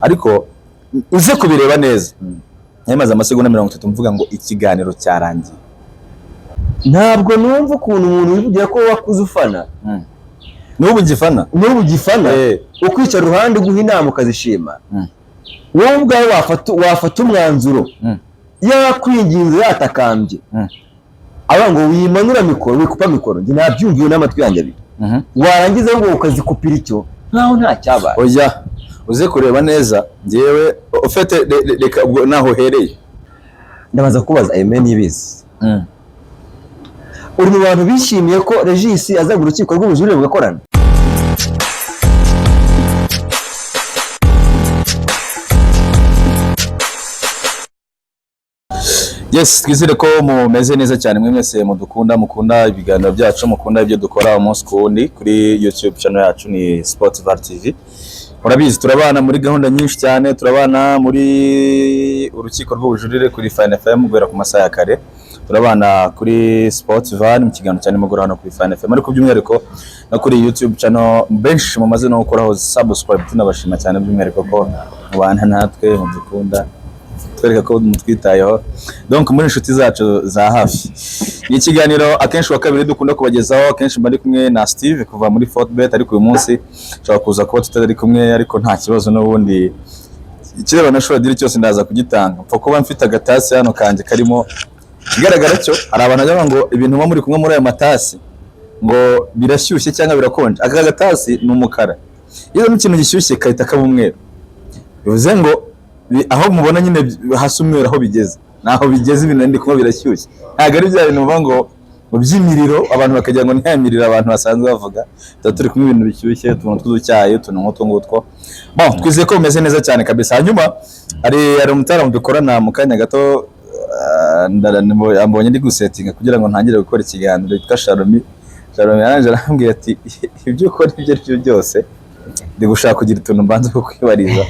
Ariko uze kubireba neza, nari amasegonda 30 mvuga ngo ikiganiro cyarangiye. Ntabwo numva ukuntu umuntu wivugira ko wakuze ufana, N'ubu ngifana. N'ubu ugifana, ukwicara iruhande uguha inama ukazishima, wowe ubwawe wafata umwanzuro, yakwinginze, yatakambye, avuga ngo wimanura mikoro, wikupa mikoro, njye nabyumviye n'amatwi yanjye abiri, warangiza ngo ukazikupira icyo nkaho nta cyabaye. Oya, uze kureba neza, njyewe ufite reka ubwo naho uhereye. Ndabaza kubaza Aime Niyibizi, uri mu bantu bishimiye ko Regis azaga urukiko rw'ubujurire bugakorana? Yes, twizere ko mumeze neza cyane mwe mwese mudukunda, mukunda ibiganiro byacu, mukunda ibyo dukora umunsi ku wundi kuri YouTube channel yacu ni Sports VAR TV. Murabizi turabana muri gahunda nyinshi cyane, turabana muri urukiko rw'ubujurire kuri Fine FM guhera ku masaha ya kare, turabana kuri Sports VAR mu kiganiro cya nimugoroba hano kuri Fine FM, ariko by'umwihariko no kuri YouTube channel benshi mumaze no gukoraho subscribe, tunabashima cyane by'umwihariko ko mubana natwe, mudukunda, twereka ko mutwitayeho, donc muri inshuti zacu za hafi. Ni ikiganiro akenshi wa kabiri dukunda kubagezaho, akenshi mba ndi kumwe na Steve kuva muri Fortbet, ariko uyu munsi nshobora kuza kuba tutari kumwe, ariko nta kibazo, n'ubundi ikireba na Shuwadiri cyose ndaza kugitanga, mpfa kuba mfite agatasi hano kanjye karimo. Ikigaragara cyo hari abantu bajya bavuga ngo ibintu muba muri kumwe muri aya matasi ngo birashyushye cyangwa birakonje. Aka gatasi ni umukara, iyo urimo ikintu gishyushye kahita kaba umweru, bivuze ngo aho mubona nyine hasa umweru aho bigeze naho bigeze, ibintu ndi kunywa birashyushye, ntabwo ari bya bintu muvuga ngo by'imiriro, abantu bakagira ngo ni ya miriro abantu basanzwe bavuga. Tuba turi kunywa ibintu bishyushye, utuntu tw'uducyayi, utuntu nk'utwo ngutwo. Bon, twizeye ko bimeze neza cyane kabisa. Hanyuma hari umutaramu dukorana mu kanya gato, ambonye ndi gusetinga kugira ngo ntangire gukora ikiganiro, yitwa Sharomi. Sharomi yarangije arambwira ati ibyo ukora ibyo ari byo byose ndi gushaka kugira utuntu mbanza kukwibariza.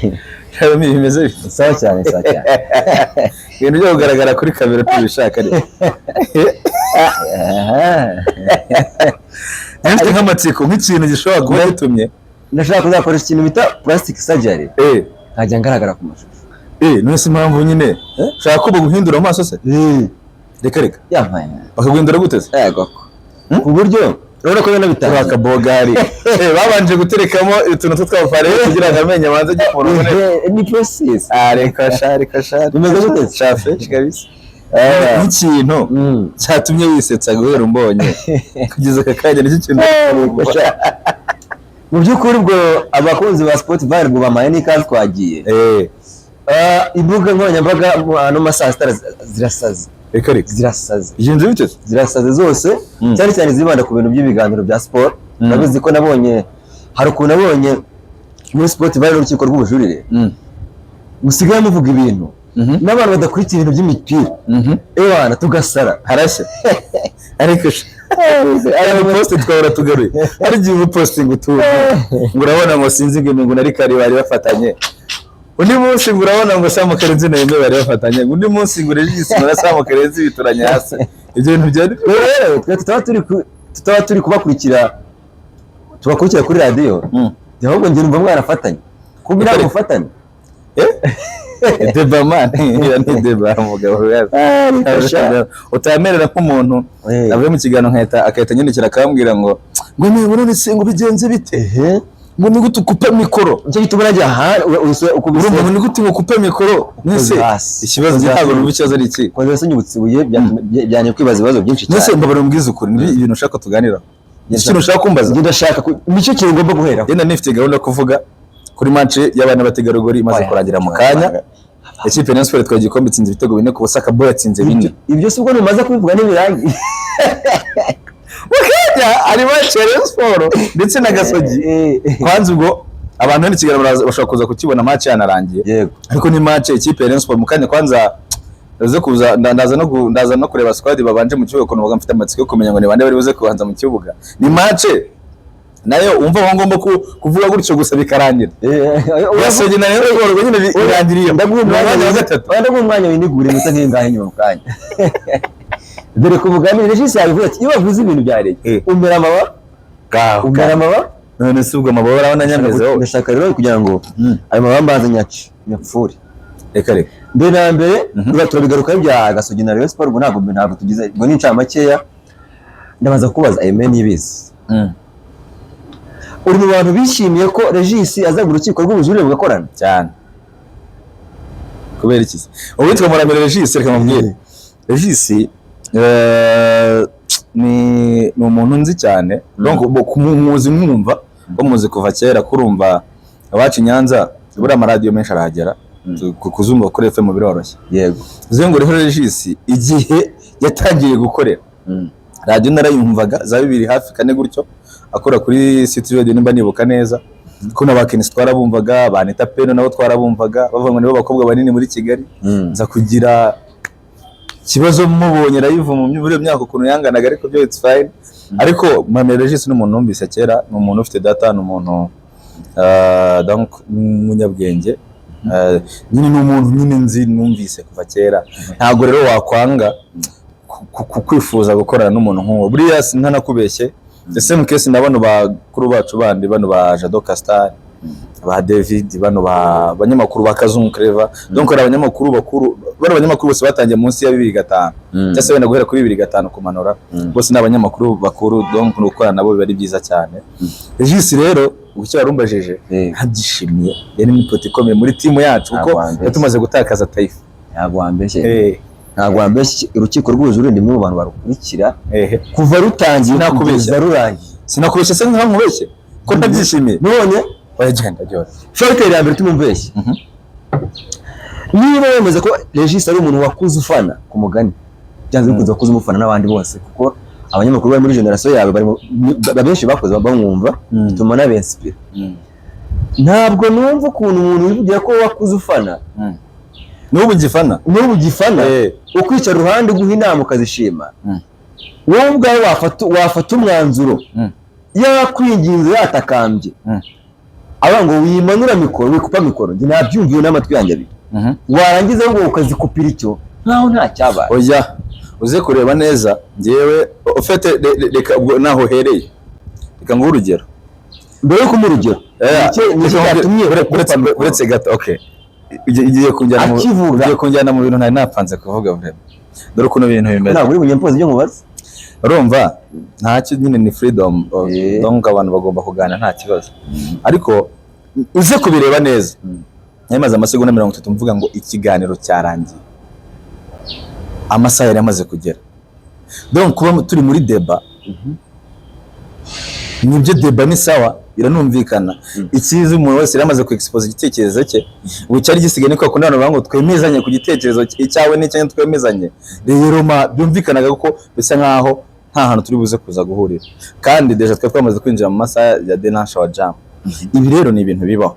Sharomi, bimeze bite? Sawa cyane, sawa cyane. Ibintu byo kugaragara kuri kamera tubishaka ariko mfite nk'amatsiko nk'ikintu gishobora kuba gitumye Ndashaka kuzakoresha ikintu bita plastic surgery, nkajya ngaragara ku mashusho. None se impamvu nyine ushaka ko baguhindura amaso se? Reka reka. Yampaye. Bakaguhindura gute se? Yego, ku buryo urabona ko binabitangiye. Uri akabogari. Babanje guterekamo utuntu tw'utwafare kugira ngo amenyo abanze ajye ku murongo neza. Ni process. Ah, reka sha, reka sha. Bimeze gute? Sha, fresh kabisa. Nk'ikintu cyatumye wisetsa guhera umbonye kugeza aka kanya, nicyo kintu? Mu by'ukuri ubwo abakunzi ba Sport VAR ngo bamaye n'ikaze, twagiye. Imbuga nkoranyambaga ano masaha sita zirasaze. Reka reka. Zirasaze. Igenze bite se? Zirasaze zose, cyane cyane zibanda ku bintu by'ibiganiro bya siporo. Urabizi ko nabonye hari ukuntu nabonye muri Sport VAR n'urukiko rw'ubujurire musigaye muvuga ibintu n'abantu badakurikira ibintu by'imipira, ewana tugasara. Harashya ariko sha, aya post twahora tugaruye, hari igihe uba posting utuntu ngo urabona ngo sinzi ngo ngo nari kare bari bafatanye, undi munsi ngo urabona ngo Sam Karenzi na Aime bari bafatanye, undi munsi ngo Regis na Sam Karenzi bituranye hasi, ibyo bintu byari Rero twe tutaba turi kubakurikira, tubakurikira kuri radiyo, ahubwo njye numva mwarafatanye kumbi ntabwo mufatanye. Deba man, iriya ni deba umugabo utamerera nk'umuntu avuye mu kiganiro nkahita agahita anyandikira akambwira ngo niba none se ngo bigenze bite, ngo ni gute ukupa mikoro? Nicyo gituma najya aha ukubise. Urumva ngo ni gute ukupa mikoro nese? Hasi. Ikibazo njye ntabwo numva ikibazo ari iki. Kwanza se nyibutse ibuye byanye kwibaza ibibazo byinshi Nese cyane. mbabara umbwize ukuri, ni ibintu ushaka tuganiraho, ikintu ushaka kumbaza? Njye ndashaka nicyo kintu ngomba guheraho. Yenda nifite gahunda yo kuvuga kuri match y'abana bategarugori imaze kurangira mu kanya, ikipe ya Rayon Sports itwaye igikombe, itsinze ibitego 4-0, Kaboy yatsinze 4. Ibyo si ubwo numaze kubivuga ntibirangiye. Mukanya hari match ya Rayon Sports ndetse na Gasogi. Kwanza ubwo abantu bari i Kigali bashobora kuza kukibona match yanarangiye. Yego. Ariko ni match ikipe ya Rayon Sports mu kanya kwanza ndaza kuza ndaza no kureba squad babanje mu kibuga, ukuntu mfite amatsiko yo kumenya ngo ni bande bari buze kubanza mu kibuga. Ni match nayo umva aho ngomba kuvuga gutyo gusa bikarangira. Gasogi na Rayon Sports ubwo nyine birangiriye. Ndaguha Ni umwanya umwanya wa gatatu. Ndaguha umwanya winigure iminota nk'ingahe inyuma mu kanya. Dore ku buganire Regis yabivuze ati iyo bavuze ibintu bya Rayon umera amababa, umera amababa. None se ubwo amababa urabona nyamezeho? Ndashaka rero kugira ngo ayo mababa mbanze nyace, nyapfure. Reka reka. Mbere na mbere turabigarukaho ibya Gasogi na Rayon Sport. Ubwo ntabwo tugize, ubwo ni incamakeya. Ndabanza kubaza Aime Niyibizi, uri mu bantu bishimiye ko Regis aza mu rukiko rw'ubujurire bugakorana? Cyane. Kubera iki se? Uwitwa Muramira Regis, reka mubwire, Regis ni umuntu nzi cyane. Donc kumuzi mwumva ko muzi kuva kera, kurumva abacu i Nyanza buriya amaradiyo menshi arahagera. Kuzumva kuri FM biroroshye. Uzi ngo rero Regis igihe yatangiye gukorera radiyo narayumvaga za bibiri hafi kane gutyo, akora kuri City Radio nimba nibuka neza, ko na ba Kenisi twarabumvaga, ba Anita Pendo nabo twarabumvaga, bavuga ngo nibo bakobwa banini muri Kigali. Nza kugira ikibazo mubonye live muri iyo myaka ukuntu yanganaga, ariko byo it's fine. Ariko Mame Regis ni umuntu numvise kera, ni umuntu ufite data, ni umuntu donc umunyabwenge. Nyine ni umuntu nyine nzi numvise kuva kera. Ntabwo rero wakwanga kwifuza gukorana n'umuntu nk'uwo. Buriya ntanakubeshye, the same case na bano bakuru bacu bandi, bano ba Jado Castar, ba David, bano ba banyamakuru ba Kazungu Clever. Donc hari abanyamakuru bakuru, bano banyamakuru bose batangiye munsi ya 2005 cyangwa se wenda guhera kuri 2005 kumanura, bose ni abanyamakuru bakuru. Donc gukorana nabo biba ari byiza cyane. Regis rero, icyo warumbajije, ntabyishimiye, yari n'input ikomeye muri timu yacu kuko Ntabwo wambeshye. yari tumaze gutakaza Taifa. Ntabwo wambeshye, ntabwo wambeshye. Urukiko rw'ubujurire ni mwe mu bantu barukurikira kuva rutangiye Sinakubeshya. kugeza rurangiye. Sinakubeshye se nkaho nkubeshye ko ntabyishimiye? None Oya, genda byora. Facteur ya mbere tumubeshye, niba wemeza ko Regis ari umuntu wakuze ufana ku mugani, byanze bikunze wakuze umufana n'abandi bose, kuko abanyamakuru bari muri generation yawe bari benshi bakoze bamwumva, bituma nabinspira. Ntabwo numva ukuntu umuntu wivugira ko wakuze ufana N'ubu ngifana. N'ubu ugifana, ukwicara iruhande uguha inama ukazishima, wowe ubwawe wafata umwanzuro yakwinginze yatakambye, avuga ngo wimanura mikoro, wikupa mikoro, njye nabyumviye n'amatwi yanjye abiri, warangiza ahubwo ukazikupira icyo nkaho nta cyabaye. Oya, uze kureba neza. Njyewe ufite reka ubwo naho uhereye, reka nguhe urugero. Mbere yo kumuha urugero, ni iki cyatumye ukupa mikoro? Uretse gato, okay. Ugiye kunjyana mu Akivuga. Ugiye kunjyana mu bintu ntari napanze kuvuga vraiment. Dore ukuntu ibintu bimeze. Ntabwo uri bunyempoze ibyo nkubaza. Urumva ntacyo nyine, ni freedom. Donc abantu bagomba kuganira nta kibazo, ariko uze kubireba neza, nari amasegonda 30 mvuga ngo ikiganiro cyarangiye, amasaha yari amaze kugera. Donc kuba turi muri débat nibyo, débat ni sawa, iranumvikana. Icyiza, umuntu wese yari amaze kwexpose igitekerezo cye. Ubu cyari gisigaye ni kwa kundi abantu bavuga ngo twemezanye ku gitekerezo icyawe n'icyanjye, twemezanye. Rero ma byumvikanaga ko bisa nkaho nta hantu turi buze kuza guhurira, kandi déjà twari twamaze kwinjira mu masaha ya denasha wa jam. Ibi rero ni ibintu bibaho.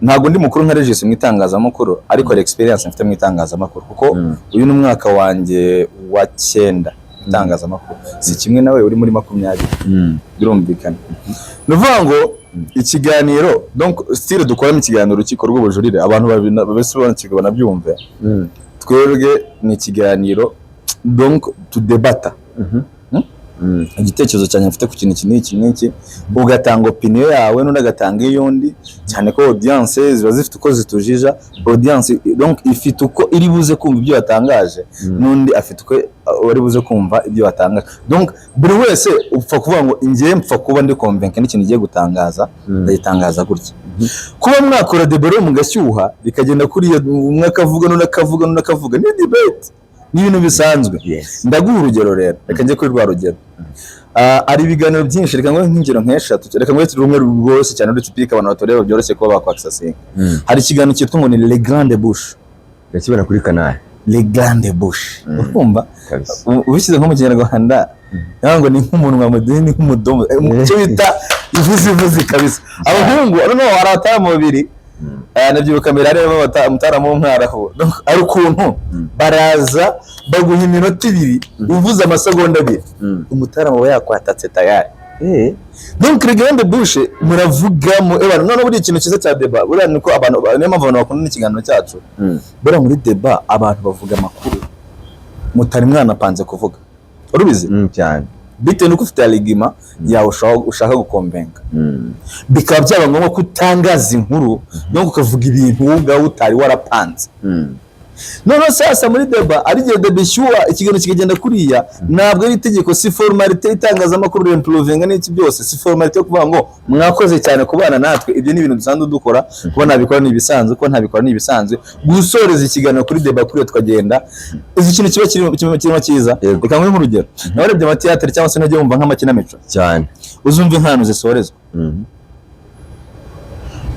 Ntabwo ndi mukuru nka Regis mu itangazamakuru, ariko hari experience mfite mu itangazamakuru, kuko uyu ni umwaka wanjye wa 9 mu itangazamakuru, si kimwe nawe uri muri 20. Birumvikana. Ni ukuvuga ngo ikiganiro, donc style dukoramo ikiganiro urukiko rw'ubujurire, abantu babisobanukirwe banabyumve, twebwe ni ikiganiro donc tudebata igitekerezo cyanjye mfite ku kintu iki n'iki n'iki, ugatanga opinion yawe n'undi agatanga iy'undi, cyane ko audience ziba zifite uko zitujija. Audience donc ifite uko iri buze kumva ibyo watangaje, n'undi afite uko wari buze kumva ibyo watangaje. Donc buri wese upfa kuvuga ngo njye mpfa kuba ndi convaincu n'ikintu igiye gutangaza, ndagitangaza gutya. Kuba mwakora débat rero mugashyuha, bikagenda kuriya, umwe akavuga n'undi akavuga n'undi akavuga, ni debate, ni ibintu bisanzwe. Ndaguha urugero rero, reka njye kuri rwa rugero. Hari ibiganiro byinshi, reka nguhe nk'ingero nk'eshatu, reka nguhe rumwe rworoshye cyane uretse abantu batureba byoroshye kuba bakwakisasinga. Hari ikiganiro cyitwa ngo ni Les Grandes Bouches. Ndakibona kuri Canal. Les Grandes Bouches, urumva? Kabisa. Ubishyize nko mu Kinyarwanda ngo ni nk'umunwa mudini, ni nk'umudomo, icyo bita ivuzivuzi kabisa. Abahungu noneho hari abataramu babiri. Nabyibuka mbere harimo umutaramu w'umwarabu. Donc, hari ukuntu baraza baguha iminota 2, uvuze amasegonda 2, umutaramu aba yakwatatse tayari. Donc Les Grandes Bouches muravuga mu none buriya ikintu cyiza cya débat buriya niko abantu, niyo mpamvu abantu bakunda n'ikiganiro cyacu. Buriya muri débat abantu bavuga amakuru mutari mwanapanze kuvuga, urubizi? Cyane. Bitewe n'uko ufite argument yawe ushaka gukombenga, bikaba byaba ngombwa ko utangaza inkuru no ukavuga ibintu wowe ubwawe utari warapanze. Noneho sasa muri débat, ari igihe débat ishyuha, ikiganiro kikagenda kuriya. Ntabwo ari itegeko, si formalité. Itangazamakuru rimprovinga n'iki byose, si formalité yo kuvuga ngo mwakoze cyane kubana natwe. Ibyo ni ibintu dusanzwe dukora. Kuba nabikora ni ibisanzwe, kuba ntabikora ni ibisanzwe. Gusoreza ikiganiro kuri débat kuriya tukagenda, izi kintu kiba kirimo cyiza. Yego. Reka nguhe nk'urugero. Nawe urebye amatiyatire cyangwa se unajya wumva nk'amakinamico, uzumva inkwano zisorezwa.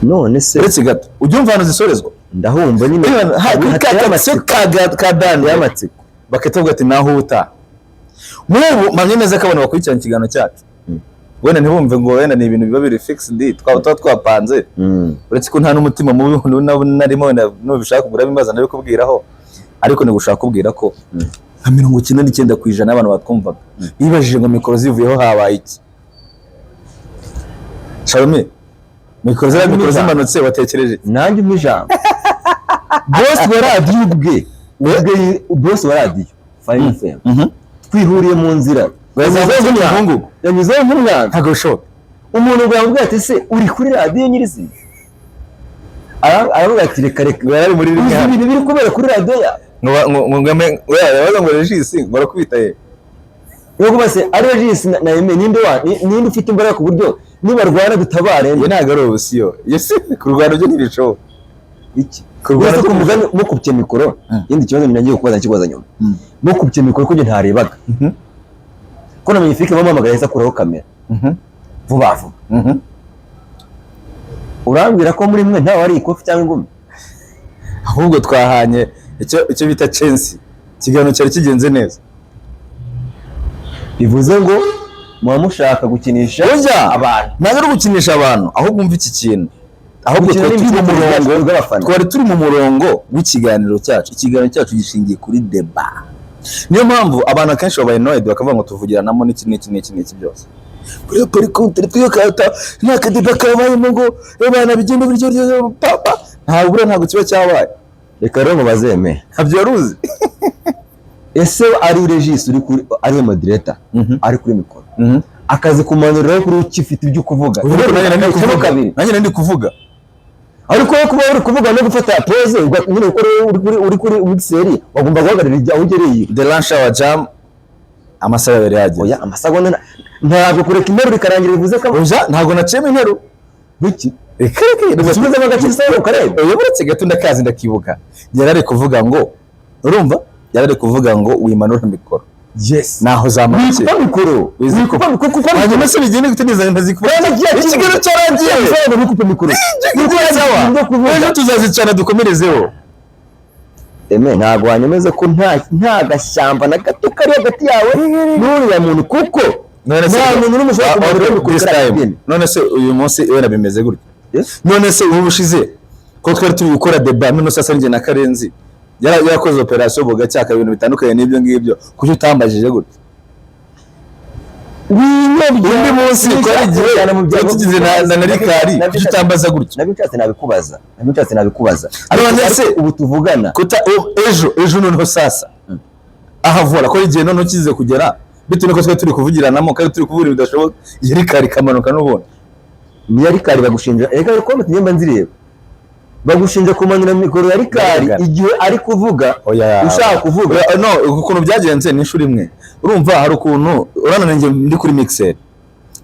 None se Uretse gato, ujya wumva ahantu zisorezwa? Ndahumva nyine. Kuri ka Hateye kagasiyo amatsiko. ka dani Y'amatsiko. Bagahita bavuga ati naho ubutaha. Nk'ubu mpamye neza ko abantu bakurikirana ikiganiro cyacu wenda ntibumve ngo wenda ni ibintu biba biri fixed, twaba tuba twapanze. Uretse ko nta n'umutima mubi narimo, wenda nubishaka kugura bimbaza ndabikubwiraho, ariko ni gushaka kubwira ko nka 99% y'abantu batwumvaga bibajije ngo mikoro zivuyeho habaye iki. Shalome, mikoro ziriya mikoro zimanutse watekereje iki? Nanjye umpa ijambo. Boss wa radiyo ubwe, boss wa radiyo Fine FM, twihuriye mu nzira. Yanyuzeho nk'umuhungu. Yanyuzeho nk'umwana. Ntabwo bishoboka. Umuntu ngo yamubwira ati: "Se uri kuri radiyo nyirizina?" Aravuga ati: "Reka reka." Ngo yari muri rimwe Uzi hano. ibintu biri kubera kuri radiyo yawe? Ngo yabaza ngo Regis ngo arakubita ye. Niyo kuba se ari Regis na Aime, ninde wa ninde ufite imbaraga ku buryo nibarwana dutabare? Iyo ntabwo ari ubusiyo, iyo si kurwana, byo ntibishoboka. Iki Kurwana Uretse ko byo mugani mukubye mikoro, ikindi kibazo nagiye kubaza nkikubaza nyuma. Mukubye mikoro, ko njye ntarebaga, ko na Magnifique bamuhamagaye ahise akuraho kamera vuba vuba, urambwira ko muri mwe ntawe wari ikofi cyangwa ingumi? Ahubwo twahanye icyo bita chance, ikiganiro cyari kigenze neza. Bivuze ngo muba mushaka gukinisha Burya abantu. Ntabwo ari ugukinisha abantu, ahubwo umva iki kintu, ahubwo Gukina twari turi mu n'imitekerereze murongo y'abafana. Twari turi mu murongo w'ikiganiro cyacu. Ikiganiro cyacu gishingiye kuri débat, niyo mpamvu abantu akenshi babaye annoyed, bakavuga ngo tuvugiranamo n'iki n'iki n'iki n'iki byose. Buriya par contre twiyo kata nta ka débat kabayemo ngo abana bigenda buryo papa, ntabwo buriya ntabwo kiba cyabaye. Reka rero ngo bazeme. Ntabyo wari uzi. Ese ari Regis uri kuri, ari moderator, ari kuri mikoro, akazi kumanuriraho kuri ukifite ibyo kuvuga? Ubu nanjye nari ndi Agacamo kuvuga. kabiri. Nanjye nari ndi kuvuga. Ariko wowe kuba uri kuvuga no gufata pause, nyine uko uri kuri mixer, wagomba guhagarara igihe aho ugereye. The lunch hour jam, amasaha yari yageze. Oya, amasegonda ntabwo kureka interuro ikarangira bivuze ko Oya, ntabwo naciyemo interuro. Biki? Reka reka. Usubizemo agace isaha ukareba. Oya, uretse gato, ndakazi, ndakibuka. Yari ari kuvuga ngo, urumva, yari ari kuvuga ngo wimanura mikoro. Naho zamanukiye. Wikupa mikoro. Wizikupa. Wikupa mikoro kuko Hanyuma se bigende gute neza ntazikupa? Ikiganiro cyarangiye. Wikupa mikoro. Sawa, ejo tuzazicana dukomerezeho. Eme, ntabwo wanyemeza ko nta gashyamba na gato kari hagati yawe n'uriya muntu, kuko None se nta muntu n'umwe ushobora kumanura mikoro this kariya time. kageni. None se uyu munsi wenda bimeze gutya? Yes. None se ubu ushize ko twari turi gukora débat, none sasa njye na Karenzi yarakoze operation bugacyaka, ibintu bitandukanye n'ibyo ngibyo, kuki utambajije gutya? Undi munsi twari igihe twari tugize na Rikari, kuki utambaza gutya? Nabyo nshatse nabikubaza, nabyo nshatse nabikubaza. None Ariko se- ubu tuvugana kuta ejo noneho sasa ahavura ko igihe noneho kize kugera, bitewe nuko twari turi kuvugiranamo kandi turi kuvuga ibintu bidashoboka, iyo Rikari ikamanuka n'ubundi. Niya Rikari bagushinja, reka comment nyemba nzireba, bagushinja kumanura mikoro ya Rikari Ndabigana. igihe ari kuvuga, Oya. ushaka kuvuga. Oya, no, ukuntu byagenze ni inshuro imwe. Urumva hari ukuntu urabona njye ndi kuri mixer,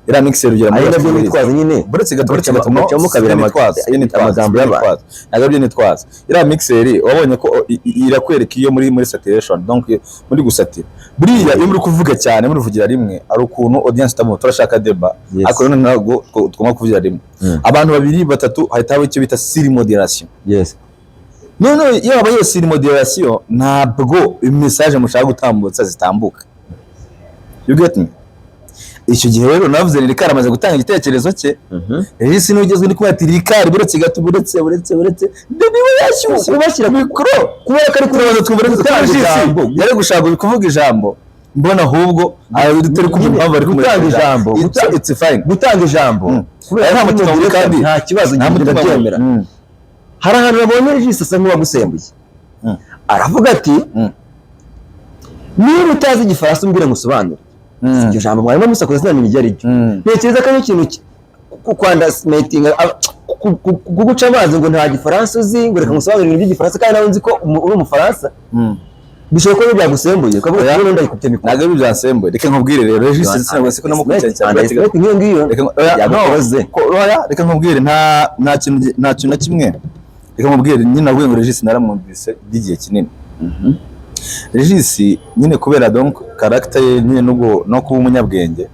iriya mixer ugera muri Ari nabyo studio. witwaza nyine. Buretse gato, buretse gato, no, Ugacamo kabiri si nitwaza, si nitwaza, amagambo si y'abantu. nitwaza. Ntabwo aribyo nitwaza. Iriya mixer wabonye ko irakwereka iyo muri saturation, donc muri gusatira. Buriya iyo muri kuvuga cyane, muri kuvugira rimwe, ari ukuntu audience itabona. Turashaka débat, ariko none ntabwo tugomba kuvugira rimwe. Abantu babiri, batatu, hahita haba icyo bita surmodulation. None iyo habaye iyo surmodulation, ntabwo message mushaka gutambutsa zitambuka. You get me? Icyo gihe rero navuze ni Rikari amaze gutanga igitekerezo cye. Regis niwe ugezwe, ndi kumwe ati: "Rikari, buretse gato, buretse, buretse, buretse." Niwe yashyushye Kubashyira mikoro kubera ko ari turabanza twumva gutanga gutanga ijambo. Yari gushaka kuvuga ijambo, mbona ahubwo turi kumva impamvu ari Gutanga kumureka. ijambo, It's fine. Gutanga ijambo kubera Nta ko mutima mubi kandi nta kibazo, nta mutima mubi. ndabyemera. Hari ahantu babonye Regis asa nk'uwagusembuye, aravuga ati: "Niba utazi igifaransa umbwire ngusobanure." Iryo jambo mwarimo musakuza sinamenya iryo ari ryo. Ntekereza ko ari ikintu kwunderestimatinga, kuguca amazi ngo nta Gifaransa uzi, ngo reka ngusobanurire ibintu by'Igifaransa kandi nawe nzi ko uri Umufaransa. Bishobora kuba byagusembuye ukavuga Oya. ati noneho ndayikubye mikoro. Ntabwo ari byansembuye. Reka nkubwire rero, Regis, ntabwo siko namukurikiranye cyane. Underestimate nk'iyo ngiyo Reka oya, no, yagukoroze. Oya, reka nkubwire, nta kintu na kimwe. Reka nkubwire nyine, navuye ngo Regis naramwumvise by'igihe kinini. Regis nyine, kubera donc character ye nyine nubwo no kuba umunyabwenge,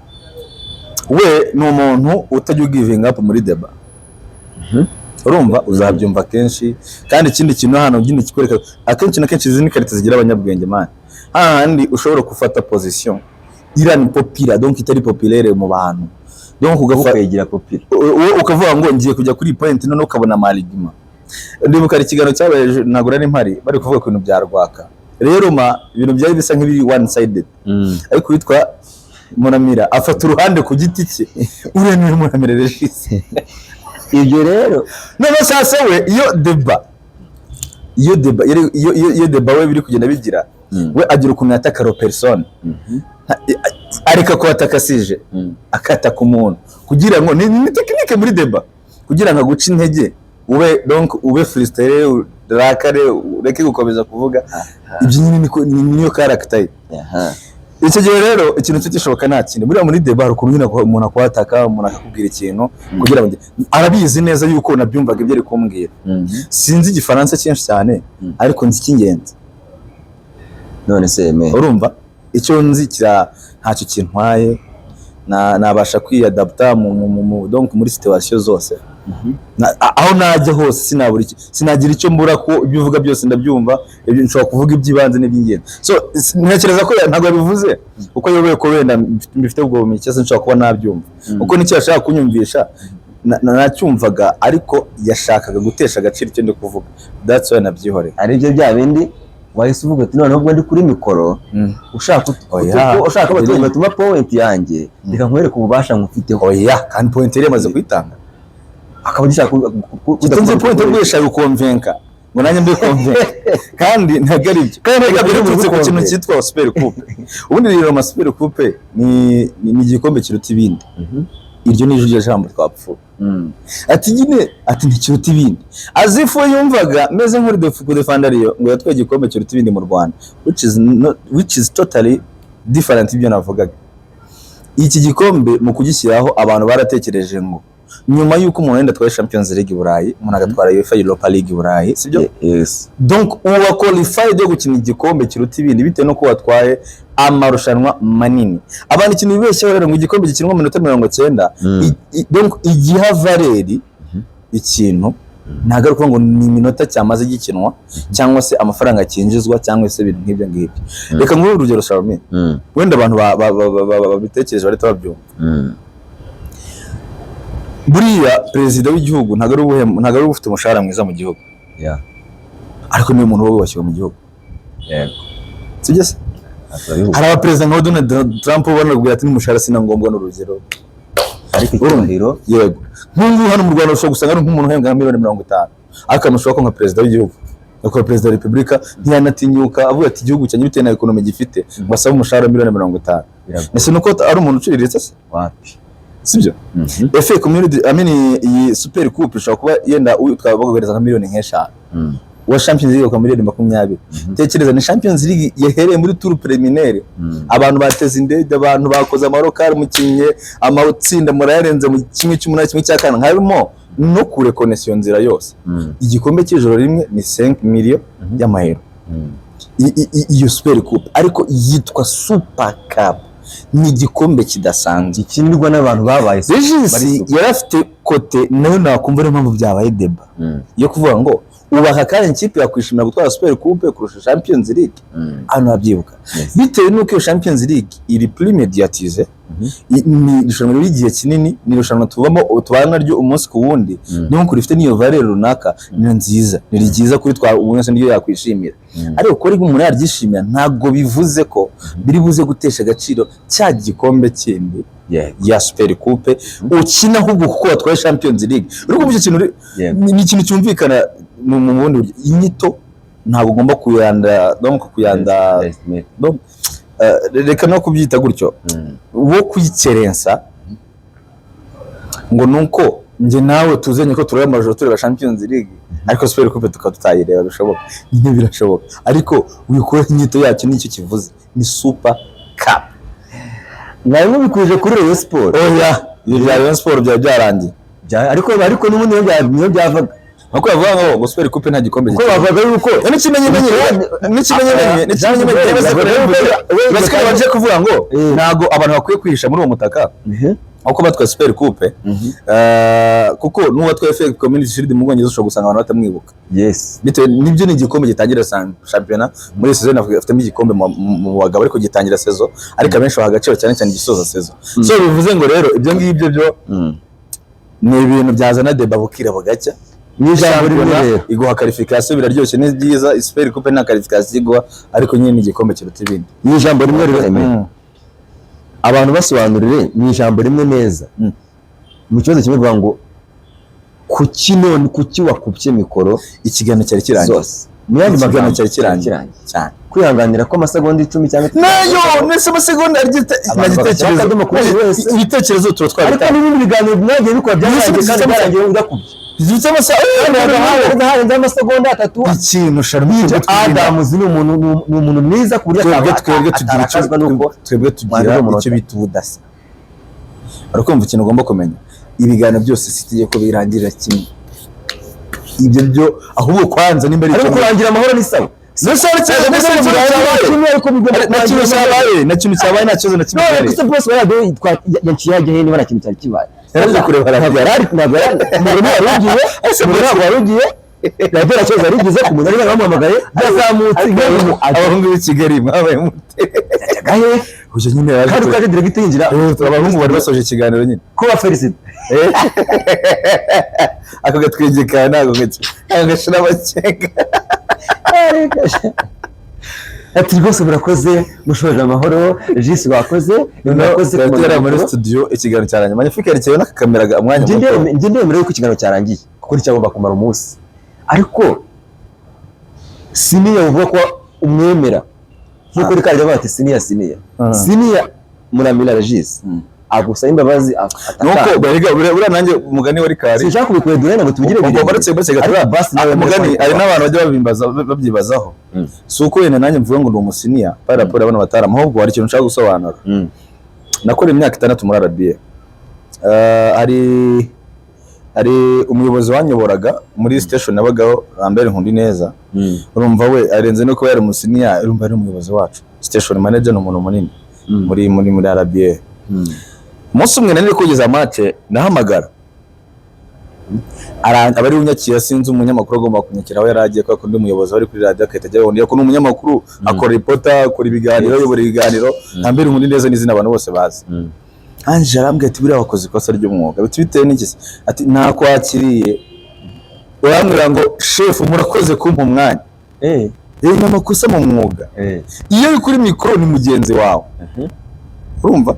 we ni umuntu utajya ugivinga up muri débat. Urumva uzabyumva kenshi. Kandi ikindi kintu hano nyine kikwereka, akenshi na kenshi izi ni qualité zigira abanyabwenge, man, hahandi ushobora gufata position iri unpopular, donc itari populaire mu bantu, donc ugafata ukayigira populaire. Wowe ukavuga ngo ngiye kujya kuri iyi point, noneho ukabona amarigima. Ndibuka hari ikiganiro cyabaye ejo, ntabwo nari mpari, bari kuvuga ku bintu bya Rwaka. Rero ma ibintu byari bisa nk'ibiri one sided, ariko witwa Muramira afata uruhande ku giti cye. Uriya niwe Muramira Regis. Ibyo rero Noneho sasa we iyo débat iyo débat we biri kugenda bigira, we agira ukuntu yataka la personne, areka kuhataka sujet, akataka umuntu kugira ngo ni technique muri débat, kugira ngo aguce intege, ube donc ube frustré, urakare, ureke gukomeza kuvuga. Ibyo nyine niyo character ye. Icyo gihe rero ikintu cyo gishoboka nta kindi. Buriya muri débat hari ukuntu nyine umuntu akwataka, umuntu akakubwira ikintu kugira ngo arabizi neza yuko nabyumvaga ibyo ari kumbwira. Sinzi Igifaransa cyinshi cyane, ariko nzi icy'ingenzi. None se me Urumva icyo nzi kira ntacyo kintwaye, nabasha kwiyadapta donc muri situation zose. Aho najya hose sinabura iki, sinagira icyo mbura, ko ibyo uvuga byose ndabyumva. Ibyo nshobora kuvuga iby'ibanze n'iby'ingenzi. So ntekereza ko ntabwo yabivuze kuko yobewe ko wenda mbifite ubwo bumenyi cyangwa se nshobora kuba nabyumva, kuko nicyo yashaka kunyumvisha nacyumvaga, ariko yashakaga gutesha agaciro icyo ndi kuvuga. That's why nabyihoreye. Ari byo bya bindi wahise uvuga ati noneho ubwo ndi kuri mikoro, ushaka Oya. ushaka ko abaturage batuma point yanjye, reka nkwereke ububasha nkufiteho. Oya, kandi point yari yamaze kuyitanga. Akaba agishaka Kitunze point yo guhesha gukonvenka ngo nanjye mbe convaincu, kandi ntabwo ari byo. Kandi ntabwo ari Biturutse ku kintu ubukombe. cyitwa super coupe. Ubundi rero ama super coupe ni igikombe kiruta ibindi. Iryo ni iryo jambo twapfuye. Ati nyine, ati ntikiruta ibindi, azifu yumvaga meze nk'uri kudefanda Rayon ngo yatwaye igikombe kiruta ibindi mu Rwanda, which is not, which is totally different ibyo navugaga. Iki gikombe mu kugishyiraho, abantu baratekereje ngo nyuma y'uko umuntu wenda atwaye Champions League i Burayi, umuntu agatwara UEFA Europa League i Burayi, sibyo? Yes. Donc uba qualified yo gukina igikombe kiruta ibindi bitewe n'uko watwaye amarushanwa manini. Abantu ikintu bibeshyeho rero ngo igikombe gikinwa mu minota 90, donc igiha valeur ikintu ntabwo ari ukuvuga ngo ni iminota cyamaze gikinwa, cyangwa se amafaranga cyinjizwa, cyangwa se ibintu nk'ibyo ngibyo. Reka nguhe urugero, Shalom. Wenda abantu babitekereje bahita babyumva. Buriya perezida w'igihugu ntabwo ari ufite umushahara mwiza mu gihugu, ariko niwe muntu uba wubashywe mu gihugu. Sibyo se? Turabihuza. Hari abaperezida nka Donald Trump ubona kubwira ati n'umushahara sina ngombwa, n'urugero. Ariko icyubahiro. Yego, nk'ubu hano mu Rwanda ushobora gusanga ari nk'umuntu uhembwa nka miliyoni 50, ariko amushobora ko nka perezida w'igihugu, nyakubahwa perezida wa repubulika, ntiyanatinyuka avuga ati igihugu cyanjye bitewe na économie gifite, ngo asabe umushahara wa miliyoni 50. Biragoye. Ese nuko ari umuntu uciriritse se? Wapi. Sibyo? FA Community, I mean, iyi super coupe ishobora kuba yenda twabaguhereza nka miliyoni nk'eshanu, uwa Champions League bakaba miliyoni 20. Tekereza, ni Champions League yahereye muri tour préliminaire, abantu bateze indege, abantu bakoze amarokari, mukinnye amatsinda murayarenze mu kimwe cy'umunani, kimwe cya kane, harimo no kurekonesa iyo nzira yose. Igikombe cy'ijoro rimwe ni 5 millions y'amayero. Iyo super coupe ariko yitwa super cup, ni igikombe kidasanzwe gikinirwa n'abantu babaye Regis bari super. yari afite côté nayo nakumva ariyo mpamvu byabaye débat yo kuvuga ngo ubu aka kanya ikipe yakwishimira gutwara super coupe kurusha Champions League. Hano habyibuka, bitewe n'uko iyo Champions League iri plus médiatisée, ni irushanwa ry'igihe kinini, ni irushanwa tubamo, tubana naryo umunsi ku wundi. Niyo mpamvu rifite n'iyo valeur runaka, ni nziza, ni ryiza kuri twa umuntu wese niryo yakwishimira. Ariko kuba umuntu yaryishimira ntabwo bivuze ko biri buze gutesha agaciro cya gikombe kindi ya super coupe ukina, ahubwo kuko watwaye Champions League. Uri kumva icyo kintu ni ikintu cyumvikana mu bundi buryo. Inyito ntabwo ugomba kuyanda, donc kuyanda Underestimate. Donc Reka no kubyita gutyo, wo kuyikerensa ngo nuko njye nawe tuzanye ko tureba amajoro tureba Champions League, ariko Super Coupe tukaba tutayireba. Bishoboka nyine, birashoboka, ariko wikora inyito yacyo nicyo kivuze, ni Super Cup. Mwari mubikuje kuri Rayon Sport. Oya, ibyo bya Rayon Sport byaba byarangiye. Ariko n'ubundi niyo byavaga. Nkuko bavuga ngo Super Coupe nta gikombe Kuko bavugaga yuko n'ikimenyimenyi baje kuvuga ngo ntago abantu bakwiye kwihisha muri uwo mutaka uko batwaye Super Coupe, kuko n'uwatwaye FA Community Shield mu Bwongereza ushobora gusanga abantu batamwibuka. Bitewe nibyo, ni igikombe gitangira shampiyona muri saison, afitemo igikombe mu bagabo, ariko gitangira saison, ariko abenshi baha agaciro cyane cyane igisoza saison. So bivuze ngo rero ibyo ngibyo byo ni ibintu byazana débat bukira bugacya. Ni ijambo rimwe Shampiyona rero. iguha qualification, biraryoshye, ni byiza. Super Coupe nta qualification iguha, ariko nyine ni igikombe kiruta ibindi. Ni ijambo rimwe rero, Aimé. Abantu basobanurire ni ijambo rimwe neza. Mu kibazo kimwe kuvuga ngo kuki none, kuki wakupye mikoro Ikiganiro cyari kirangiye. zose? Mu yandi Ikiganiro magambo, cyari kirangiye cyane. Kwihanganira ko amasegonda 10 cyangwa Nayo nese amasegonda Abantu bagashyiraho akadomo kuri buri wese. Ibitekerezo tuba Ariko twabitanze. n'ibindi biganiro mwagiye bikora byararangiye, Mbese kandi mbese byarangiye udakubye. Zifite amasaha. Harenzeho amasegonda 3. Ikintu Sharmi, twebwe twirinda Adamuzi ni umuntu mwiza ku buryo twebwe twebwe tugira icyo atarakazwa n'uko twebwe tugira mwangiza umunota. icyo bita ubudasa. Urakumva, ikintu ugomba kumenya, ibiganiro byose si itegeko birangirira kimwe, ibyo byo ahubwo kwanza nimba ari Ariko icyo kurangira amahoro ni sawa. Nese hari ikibazo, nese hari ikintu cyabaye. Kimwe, ariko bigomba Nta kintu kurangira cyabaye, nta kintu cyabaye, nta kibazo na kimwe None gihari. kuko bose baradio yanciye yajya he niba nta kintu cyari kibaye? Yaraje kureba radiyo. Ntabwo yari umuntu wari ugiye, umuntu ntabwo wari ugiye radiyo, nta kibazo yari igize ku muntu ariko bamuhamagaye yazamutse. Abahungu b'i Kigali mwabaye mute? Gahe? Uyu nyine yaje Kandi kureba. ukaje direct yinjira. Abahungu bari basoje ikiganiro nyine. Ko ba Felicite. Ako gatwenge kawe ntabwo gashira amakenga. Ati rwose murakoze, mushoje amahoro, jisi bakoze, murakoze. Turatera muri studio, ikiganiro cyarangiye. Magnifique yerekewe n'akakamera umwanya Njye muto. Njye ndemera yuko ikiganiro cyarangiye kuko nticyagomba kumara umunsi, ariko senior uvuga ko umwemera nk'uko rikajya avuga ati senior, senior, senior Muramira Regis agusaba imbabazi Nuko atakamba. bariga buriya nanjye umugani wari kari Sinshaka kubikwedura ngo tubigire Ubwo birebire. baretse gato. Ariko basi nawe Umugani wemere ko hari n'abantu bajya babimbaza, babyibazaho. Si uko wenda nanjye mvuga ngo ndi umusenior par rapport y'abana batarama, ahubwo hari ikintu nshaka gusobanura. Nakoreye imyaka 6 muri RBA. Hari umuyobozi wanyoboraga muri station nabagaho, Lambert Nkundineza. Urumva we arenze no kuba yari umusenior, urumva ari umuyobozi wacu, station manager, ni umuntu munini muri RBA. Umunsi umwe nari kugeza match, ndahamagara, aba ari unyakira, sinzi umunyamakuru agomba kunyakira aho yari agiye, kubera ko undi muyobozi wari kuri radiyo agahita ajya wundi, ko ni umunyamakuru, akora reporter, akora ibiganiro, ayobora ibiganiro. Lambert Nkundineza ni izina abantu bose bazi. Ange arambwira ati buriya wakoze ikosa ry'umwuga. Biti bitewe n'iki se? Ati nakwakiriye urambwira ngo shefu murakoze kumpa umwanya. Ni amakosa mu mwuga. Iyo uri kuri mikoro ni mugenzi wawe, urumva,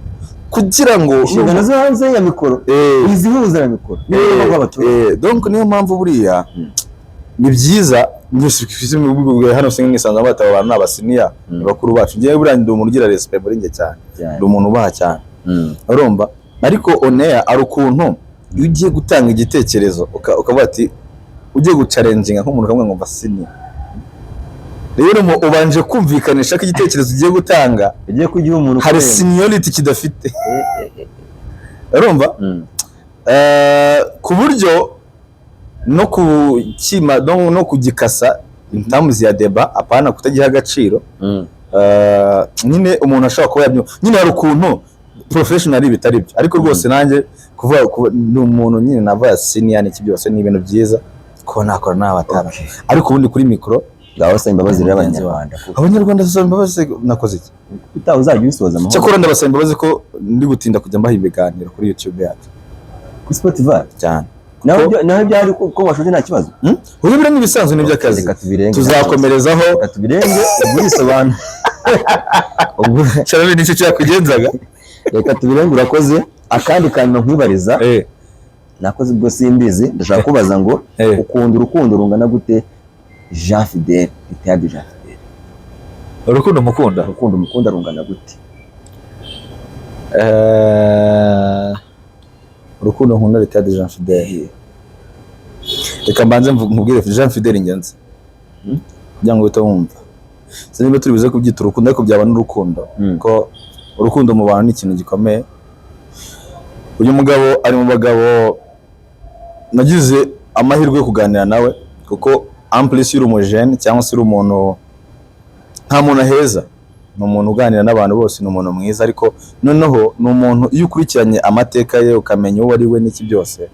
kugira ngo Inshingano zo hanze ya mikoro izihuza na mikoro niyo mpamvu abaturage Donc niyo mpamvu buriya ni byiza hano singa mwisanzwe bataba abantu ni abasenior, ni bakuru bacu. Ngewe buriya ndi umuntu ugira respect muri njye cyane, ndi umuntu ubaha cyane, urumva. Ariko on air ari ukuntu iyo ugiye gutanga igitekerezo ukavuga ati ugiye guchallenginga nk'umuntu ukamubwira ngo mva senior, rero ubanje kumvikanisha ko igitekerezo ugiye gutanga ugiye kugira umuntu hari ukurenza. seniority kidafite, urumva. Ku buryo no kukima no kugikasa in terms ya débat, apana kutagiha agaciro. Nyine umuntu ashobora kuba yabyumva nyine, hari ukuntu professional bitari byo, ariko rwose nanjye kuvuga ni umuntu nyine navuga senior n'iki byose ni ibintu byiza ko nakora n'abatara, ariko ubundi kuri mikoro Ngaho saba imbabazi rero mugenzi wawe. Abanyarwanda. Abanyarwanda basaba imbabazi, nakoze iki? Utaha uzajya ubisoza amahoro. Cyakora ndabasaba imbabazi ko ndi gutinda kujya mbaha ibiganiro kuri YouTube yacu. Kuri Spotify. Cyane. Naho ibyari ko washoje nta kibazo. Hmm? Ubu biriya ni ibisanzwe, ni iby'akazi. Reka tubirenge. Tuzakomerezaho. Reka tubirenge, ubwo urisobanura ubwo. Sharami, nicyo cyakugenzaga. Reka tubirenge, urakoze. Akandi kantu nkwibariza, nakoze ubwo simbizi, ndashaka kubaza ngo ukunda urukundo rungana gute Jean Fidele, Retired Jean Fidele? Urukundo mukunda? Urukundo mukunda rungana gute? Urukundo nkunda retired Jean Fidele, reka mbanze nkubwire Jean Fidele ingenzi kugira ngo uhite wumva. Sinzi niba turi buze kubyita urukundo, ariko byaba n'urukundo, ko urukundo mu bantu ni ikintu gikomeye. Uyu mugabo ari mu bagabo nagize amahirwe yo kuganira nawe, kuko en plus uri umujene cyangwa se uri umuntu, nta muntu aheza, ni umuntu uganira n'abantu bose, ni umuntu mwiza. Ariko noneho ni umuntu iyo ukurikiranye amateka ye, ukamenya uwo ari we n'iki byose,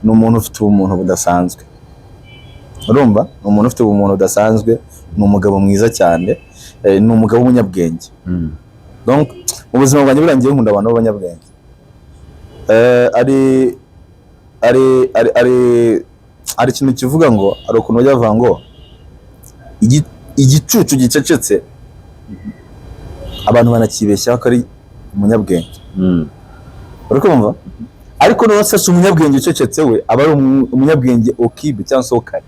ni umuntu ufite ubumuntu budasanzwe. Urumva, ni umuntu ufite ubumuntu budasanzwe, ni umugabo mwiza cyane, ni umugabo w'umunyabwenge. Donc mu buzima bwanjye buriya ngiye nkunda abantu b'abanyabwenge. Ari ari ari ari ari ikintu kivuga ngo, hari ukuntu bajya bavuga ngo igicucu gicecetse abantu banakibeshyaho ko ari umunyabwenge. Uri kumva? Ariko noneho sasa umunyabwenge ucecetse we aba ari umunyabwenge okibe cyangwa se okare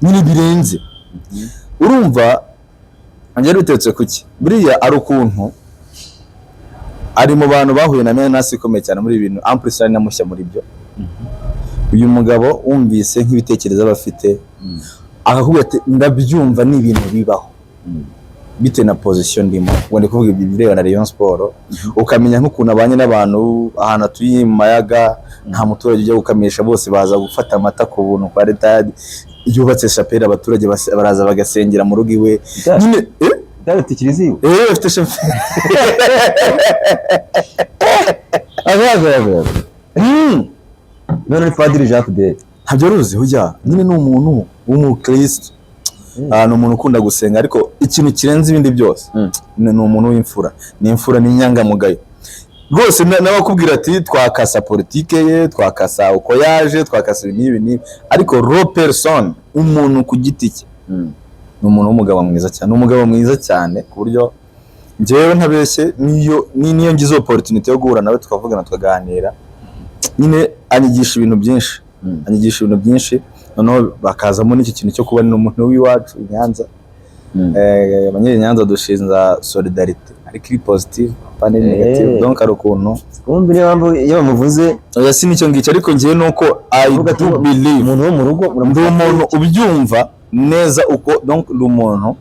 nyine birenze. Urumva njye bitetse kuki? Buriya ari ukuntu ari mu bantu bahuye na menace ikomeye cyane muri ibi bintu, en plus ari na mushya muri byo. Uyu mugabo wumvise nk'ibitekerezo aba afite, akakubwira ati: "Ndabyumva, ni ibintu bibaho bitewe na position ndimo." Ubwo ndi kuvuga ibyo bireba na Rayon Sport, ukamenya nk'ukuntu abanye n'abantu ahantu atuye mu Mayaga, nta muturage ujya gukamisha, bose baza gufata amata ku buntu kwa retired. Yubatse chapelle, abaturage baraza bagasengera mu rugo iwe nyine. Byaretse kiliziya? Eh, afite chapelle. Azaza. None ni Padiri Jean Fidele? Ntabyo ruzi ujya nyine, ni umuntu w'umukristo. Ah, ni umuntu ukunda gusenga, ariko ikintu kirenze ibindi byose ni umuntu w'imfura, ni imfura, ni inyangamugayo rwose. N'abakubwira ati twakasa politike ye, twakasa uko yaje, twakasa ibi n'ibi n'ibi, ariko la personne, umuntu ku giti cye, ni umuntu w'umugabo mwiza cyane, ni umugabo mwiza cyane, ku buryo njyewe ntabeshye, niyo niyo ngize opportunity yo guhura nawe tukavugana, tukaganira nyine, anyigisha ibintu byinshi, anyigisha ibintu byinshi. Noneho bakazamo n'iki kintu cyo kuba ni umuntu w'iwacu i Nyanza. Abanyenyanza dushinza solidarité, ariko iri positive, pas negative. Donc hari ukuntu Kumva niyo mpamvu iyo bamuvuze Oya, si nicyo ngicyo, ariko njyewe nuko I uvuga ati do believe umuntu wo mu rugo. Ndi umuntu ubyumva neza uko, donc ndi umuntu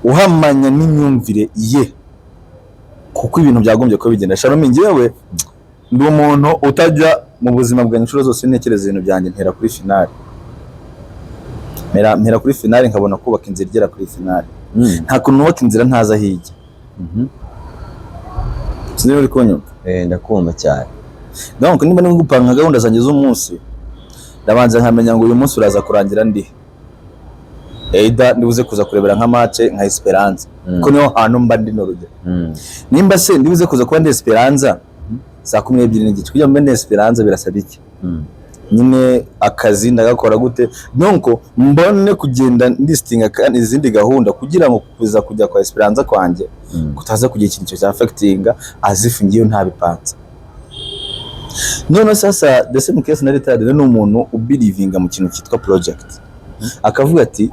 uhamanya n'imyumvire ye, kuko ibintu byagombye kuba bigenda. Shalom, njyewe ndi umuntu utajya mu buzima bwanjye, inshuro zose ntekereza ibintu byanjye mpera kuri finale, mpera kuri finale, nkabona kubaka inzira igera kuri finale. Nta kuntu nubaka inzira ntazi aho ijya. Sinzi niba uri kunyumva. Eh, ndakumva cyane. Donc niba ndi gupanga gahunda zanjye z'umunsi, ndabanza nkamenya ngo uyu munsi uraza kurangira ndi either ndibuze kuza kurebera nka match nka Esperance, kuko niho hantu mba ndi, n'urugero. Nimba se ndibuze kuza kuba ndi Esperance saa 12:30, kugira ngo mbe ndi Esperance birasaba iki? Nyine akazi ndagakora gute? Donc mbone kugenda ndisitinga kandi izindi gahunda kugira ngo kuza kujya kwa Esperance kwanjye kutaza kugira ikintu cya affectinga as if ngiyo ntabipanze. None sasa the same case na retired, ni umuntu ubelievinga mu kintu cyitwa project, akavuga ati: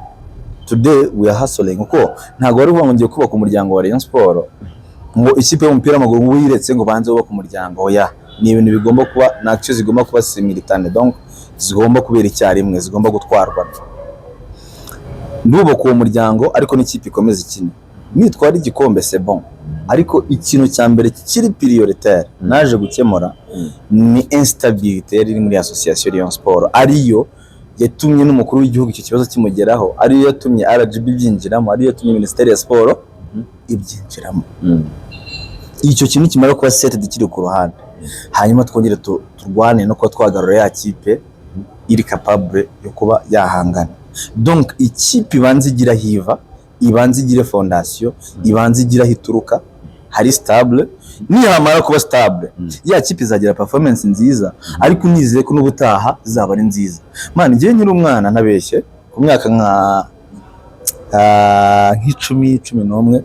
"Today we are hustling," kuko ntabwo wari uvuga ngo ngiye kubaka umuryango wa Rayon Sport, ngo ikipe y'umupira w'amaguru ngo uyiretse, ngo banze wubake umuryango. Oya, ni ibintu bigomba kuba, ni action zigomba kuba simultané, donc zigomba kubera icyarimwe, zigomba gutwarwa. Ndubaka uwo muryango, ariko n'ikipe ikomeza ikine, nitwara igikombe c'est bon, ariko ikintu cya mbere kiri prioritaire naje gukemura ni instabilité yari iri muri association Rayon Sport, ariyo yatumye n'umukuru w'igihugu icyo kibazo kimugeraho, ariyo yatumye RGB byinjiramo, ariyo yatumye Minisiteri ya Siporo ibyinjiramo. Icyo kintu kimara kuba settled, kiri ku ruhande, hanyuma twongere turwane no kuba twagarura ya kipe iri capable yo kuba yahangana. Donc ikipe ibanza igira hiva, ibanza igire fondation, ibanza igira aho ituruka hari stable. Nihamara kuba stable, ya kipe izagira performance nziza, ariko nizeye ko n'ubutaha zaba ari nziza. Man, njyewe nkiri umwana, ntabeshye, ku myaka nka nk'icumi, 11,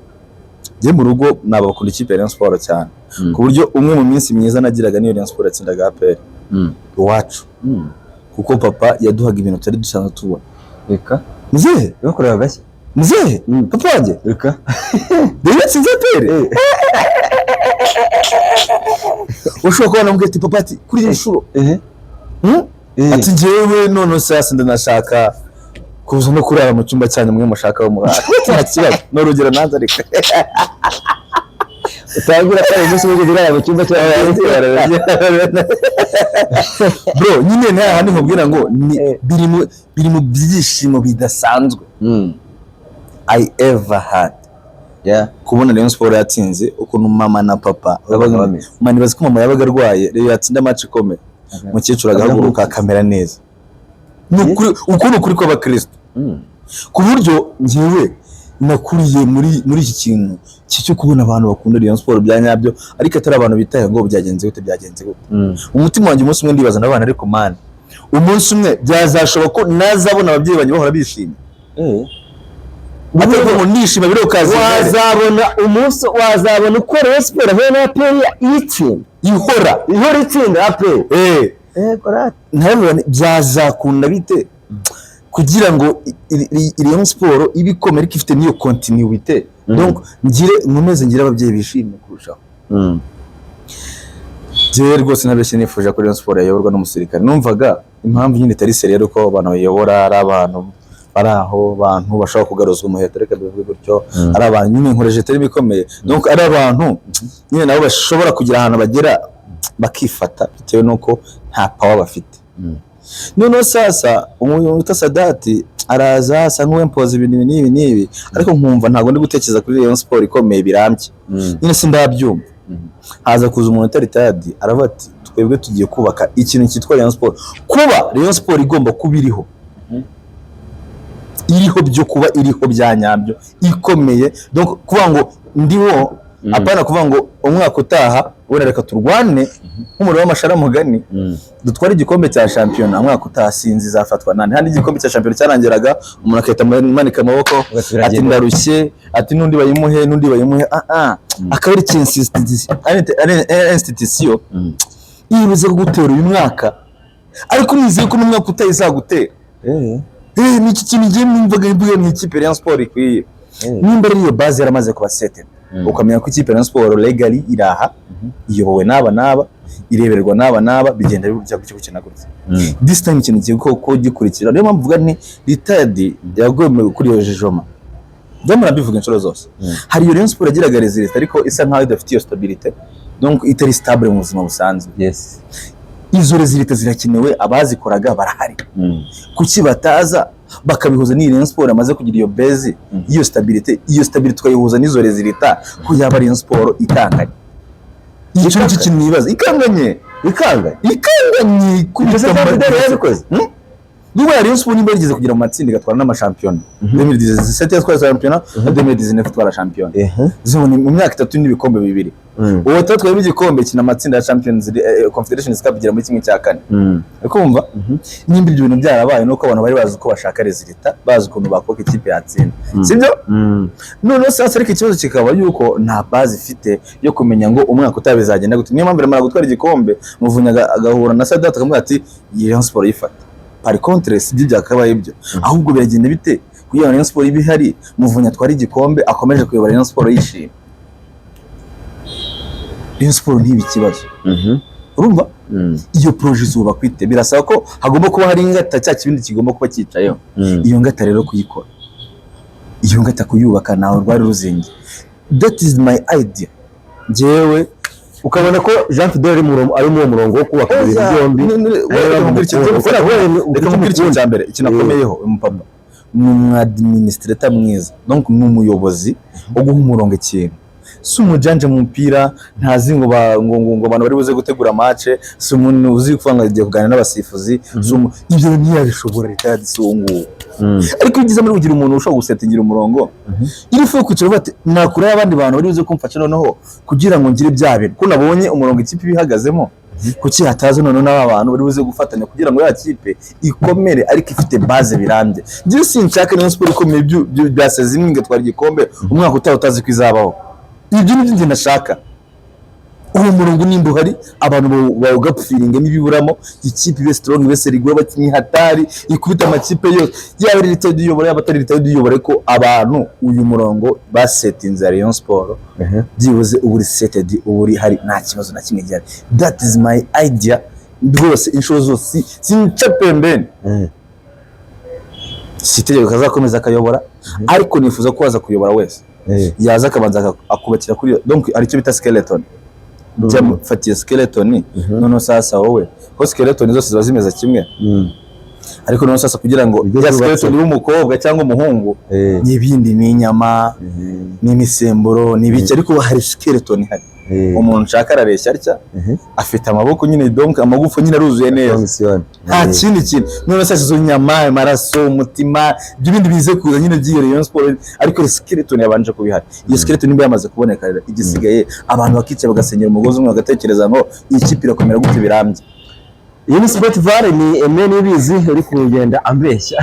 njye mu rugo naba bakunda ikipe ya Rayon Sport cyane, ku buryo umwe mu minsi myiza nagiraga niyo Rayon Sport yatsindaga APR iwacu, kuko papa yaduhaga ibintu tutari dusanzwe tubona. Reka. Muzehe. Bakorewe agashya. Muzehe, papa wanjye, Reka. Rayon yatsinze APR. Ushobora kubona namubwira ati: "Papa," ati, "kuri iyi nshuro." Hmm? Ati: "Njyewe none sasa ndanashaka kuza no kurara mu cyumba cyanyu, mwe mushaka aho murara, nta kibazo." Ni urugero nanze, ariko Utangura kare umunsi umwe urara mu cyumba cyawe. Bro, nyine nta handi nkubwira ngo ni biri mu byishimo bidasanzwe I ever had, kubona Rayon Sport yatsinze, ukuntu mama na papa babaga bameze. Mama, nibaza ko mama yabaga arwaye, rero yatsinda match ikomeye, umukecuru agahaguruka akamera neza. Ni ukuri, uku ni ukuri kw'abakristo, ku buryo njyewe nakuriye muri iki kintu cyo kubona abantu bakunda Rayon Sport bya nyabyo, ariko atari abantu bitaye ngo byagenze gute, byagenze gute. Umutima wanjye, umunsi umwe ndibaza n'abana, ariko man, umunsi umwe byazashoboka ko nazabona ababyeyi banjye bahora bishimye, atari ngo nishima birokaza. Wazabona umunsi, wazabona uko Rayon Sport ahuye na APR itsinda. Ihora. Ihora itsinda APR. Ntabivuga nti, byazakunda bite kugira ngo Rayon Sport ibe ikomeye ariko ifite n'iyo continuité? Donc ngire nkomeze ngire ababyeyi bishimye kurushaho. Njyewe rwose ntabeshye, nifuje ko Rayon Sport yayoborwa n'umusirikare. Numvaga impamvu nyine itari sérieux ari uko abantu bayobora ari abantu bari aho, bantu bashobora kugaruzwa umuheto, reka bivuge gutyo, ari abantu nyine, nkoresheje terme ikomeye, donc ari abantu nyine nabo bashobora kugira ahantu bagera bakifata bitewe n'uko nta power bafite. Noneho sasa umuntu wita Sadati araza asa nk'uwempoza ibintu ibi n'ibi n'ibi, ariko nkumva ntabwo ndi gutekereza kuri Rayon Sport ikomeye birambye, nyine sindabyumva. Haza kuza umuntu utari tayadi, aravuga ati: "Twebwe tugiye kubaka ikintu cyitwa Rayon Sport." Kuba Rayon Sport igomba kuba iriho, iriho byo kuba iriho bya nyabyo, ikomeye, donc kuvuga ngo ndiho, apana kuvuga ngo umwaka utaha wenda reka turwane nk'umuriro w'amashara mugani dutware igikombe cya shampiyona, umwaka utaha sinzi izafatwa nande. Handi igikombe cya shampiyona cyarangiraga, umuntu agahita amanika amaboko. Ugasubira ati agenda. "Ndarushye," ati "n'undi bayimuhe, n'undi bayimuhe." Ah ah, akaba ari institution yibuze kugutera uyu mwaka, ariko nizeye ko n'umwaka utaha izagutera. Ni iki kintu ngiye numvaga mvuga mu ikipe Rayon Sport ikwiye, nimba ari iyo base yaramaze kuba setted, ukamenya ko ikipe Rayon Sport legally iraha, iyobowe n'aba n'aba, ireberwa n'aba n'aba, bigenda bijya gutya gutya na gutya. This time ikintu kigiye ko gikurikira, niyo mpamvu mvuga nti retired yagomewe kuri iyo jijoma, ndamura mbivuga inshuro zose. Hari iyo Rayon Sport yagiraga résultat ariko isa nkaho idafite iyo stabilité, donc itari stable mu buzima busanzwe. Izo résultat zirakenewe, abazikoraga barahari. Kuki bataza bakabihuza n'iyi Rayon Sport amaze kugira iyo base, iyo stabilité? Iyo stabilité tukayihuza n'izo résultat, ko yaba Rayon Sport ikanganye. Icyo nicyo kintu nibaza, ikanganye. Ikanganye. Ikanganye. Ibyo se Jean Fidele yabikoze? Niba Rayon Sport nimba yarigeze kugera mu matsinda, igatwara n'amashampiyona, 2017 yatwaye shampiyona na 2019 itwara shampiyona, zibona mu myaka 3 n'ibikombe bibiri. Ubu tatwayemo igikombe kina amatsinda ya Champions League, Confederations Cup, igera muri 1/4. Uri kumva nimba ibyo bintu byarabaye, nuko abantu bari bazi uko bashaka résultat, bazi ukuntu bakubaka ikipe yatsinda, sibyo? Noneho sasa ariko ikibazo kikaba yuko nta base ifite yo kumenya ngo umwaka utaha bizagenda gute. Niyo mpamvu iramara gutwara igikombe, Muvunyi agahura na Sadat akamubwira ati: "Iyi Rayon Sport yifata." Par contre sibyo byakabaye ibyo, ahubwo biragenda bite kugira ngo Rayon Sport ibe ihari, Muvunyi atware igikombe, akomeje kuyobora Rayon Sport yishimye, Rayon Sport ntibe ikibazo? Urumva iyo projet izubakwa ite? Birasaba ko hagomba kuba hari ingata, cya kibindi kigomba kuba cyicayeho. Iyo ngata rero kuyikora, iyo ngata kuyubaka, ntawe rwari ruzingi. That is my idea njyewe. Ukabona ko Jean Fidele ari muri uwo murongo wo kubaka ibintu byombi. Reka nkubwire ikintu cya mbere, ikintu akomeyeho uyu mupapa, ni umwadministrator mwiza, donc ni umuyobozi wo guha umurongo ikintu. Si umujanja mu mupira, ntazi ngo ngo abantu bari buze gutegura match, si umuntu uzi kuvuga ngo agiye kuganira n'abasifuzi, ibyo ntiyabishobora. Leta si uwo nguwo. Ariko iyo ugize muri kugira umuntu ushobora gusetingira umurongo, iri fu yo kwicara uvuga ati: "Nakuraho abandi bantu bari buze kumfasha noneho kugira ngo ngire bya bintu ko nabonye umurongo ikipe ibihagazemo, kuki hataza noneho n'aba bantu bari buze gufatanya kugira ngo ya kipe ikomere ariko ifite base birambye?" Njyewe sinshaka Rayon Sport ikomeye bya saison imwe igatwara igikombe, umwaka utaha utazi ko izabaho. Ibyo ni byo njye nashaka. Uwo murongo nimba uhari, abantu bawugapfiringamo ibiburamo, ikipe ibe strong, ibe seri, igure abakinnyi hatari, ikubita amakipe yose, yaba ari retired uyobora, yaba atari retired uyobora, ariko abantu uyu murongo basetinze ya Rayon Sport byibuze uba uri setted, uba uri hari, nta kibazo na kimwe gihari. That is my idea rwose. Inshuro zose sinca pembeni. Si itegeko kazakomeza akayobora, ariko nifuza ko waza kuyobora wese yaza akabanza akubakira kuri, donc hari icyo bita skeleton. Byamufatiye skeleton. Noneho sasa wowe, ko skeleton zose ziba zimeze kimwe, ariko noneho sasa kugira ngo Ibyo ya zubatse. skeleton ibe umukobwa cyangwa umuhungu, n'ibindi ni inyama, n'imisemburo, ni ibiki, ariko hari skeleton ihari. Umuntu nshaka arareshya atya, afite amaboko nyine, donc amagufa nyine aruzuye neza, Fonction. nta kindi kintu. None sasa izo nyama, amaraso, umutima, ibyo bindi bize kuza nyine by'iyo Rayon Sport, ariko skeleton yabanje kuba ihari. Iyo skeleton nimba yamaze kuboneka rero, igisigaye abantu bakicara, bagasenyera umugozi umwe, bagatekereza ngo iyi kipe irakomera gute birambye. Iyi ni Sport Var, ni Aime Nibizi uri kugenda ambeshya.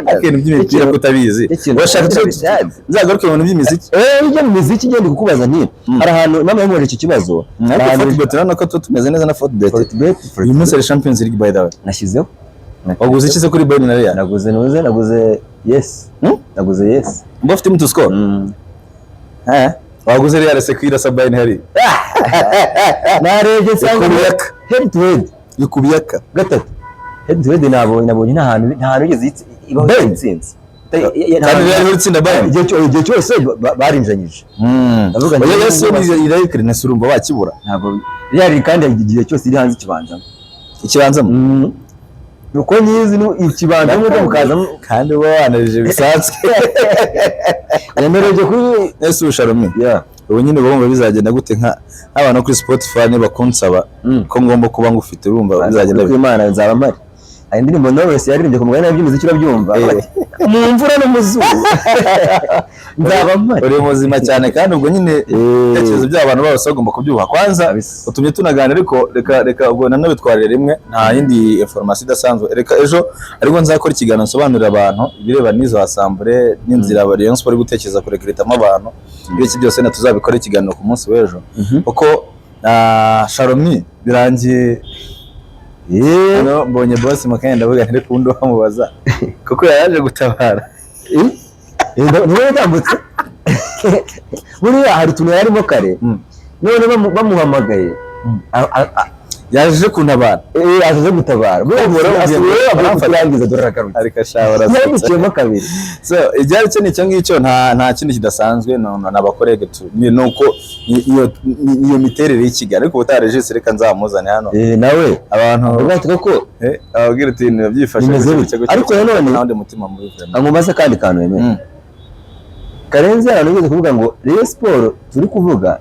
Ariko ibintu by'imipira ko utabizi? Ikintu- Urashaka Bishatse. nzagaruke mu bintu by'imiziki? Ujya mu miziki, ngenda kukubaza nti hari ahantu nama yamubajije icyo kibazo. Hari Ariko ahantu Fortbet, urabona ko tuba tumeze neza na Fortbet. Fortbet. Uyu munsi hari Champions League, by the way. Nashyizeho. Waguze iki se kuri Bayern na Real? Naguze nuze, naguze yes. Hmm? Naguze yes. Mba ufite to score? Waguze Real se kwirasa Bayern hari? Narebye nsanga Ikubiyaka. head to head. Ikubiyaka. Gatatu head to head, nabonye nta hantu yigeze ibaho Bayern? intsinzi. Kandi Real ihora itsinda Bayern. Igihe cyose barinjanyije. Ndavuga nti- Oya, yose irayikiri na surumba bakibura. Ntabwo Real, kandi igihe cyose iri hanze ikibanzamo. Ikibanzamo. Uko nyizi ni ikibanzamo, uko mukazamo. Kandi uba wanarije bisanzwe. Nemereje kuri Ese ubusharumi, ubu nyine bumva bizagenda gute nk'abantu kuri Spotify nibakunsaba ko ngomba kuba ngufite, urumva bizagenda Kuri bite? Imana nzaba mpari. Hari indirimbo Knowless yaririmbye ku mugabane w'iby'umuziki, urabyumva? Mu mvura no mu zuba nzaba mpari. Uri muzima cyane, kandi ubwo nyine ibitekerezo by'abantu bose bagomba kubyubaha kwanza. Kabisa. Utumye tunaganira, ariko reka ubwo nanabitwarire rimwe, nta yindi information idasanzwe. Reka ejo ariko nzakora ikiganiro nsobanurira abantu ibireba n'izo assemblée n'inzira Rayon Sport iri gutekereza kurekiritamo abantu, ibiki byose na tuzabikora ikiganiro ku munsi w'ejo, kuko Sharomi birangiye. Hano mbonye boss Makanya, ndavuga nti reka ubundi wamubaza kuko yaraje gutabara. Niwe yatambutse. Buriya hari utuntu yarimo kare, none bamuhamagaye Yaje kuntabara. Aje gutabara. Buriya Ubwo asubiye avuye baramfata. kurangiza, dore aragarutse. Ariko ashobora Yamuciyemo kabiri. So ibyari cyo ni icyo ngicyo, nta kindi kidasanzwe. No n'abakorege ni uko iyo miterere y'ikigali, ariko ubutaha Regis reka nzamuzane hano. Nawe abantu avuga ati koko ababwira uti ibintu byifashe Bimeze gutya, bityo. gutya, gutya, Ariko gutya, nanone- nta wundi mutima mubi vraiment. Amubaza akandi kantu yemeye. Karenzi hari yigeze kuvuga ngo Rayon Sport turi kuvuga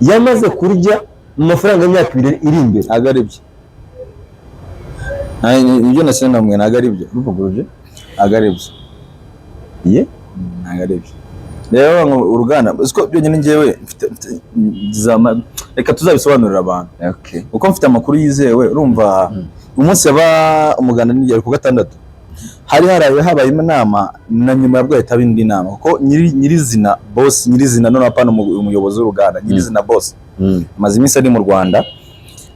yamaze kurya mu mafaranga y'imyaka 2 iri imbere. Ntabwo ari byo. Ibyo nasize namwe ntabwo ari byo. Ruvuguruje. Ntabwo ari byo. Ye. Ntabwo ari byo rero ngo uruganda uziko byonyine njyewe reka tuzabisobanurira abantu, kuko mfite amakuru yizewe. Urumva umunsi yaba umuganda ni ku gatandatu, hari haraye habayemo inama, na nyuma yabwo hahita haba indi nama, kuko nyirizina boss, nyirizina none apana umuyobozi w'uruganda, nyirizina boss amaze iminsi ari mu Rwanda.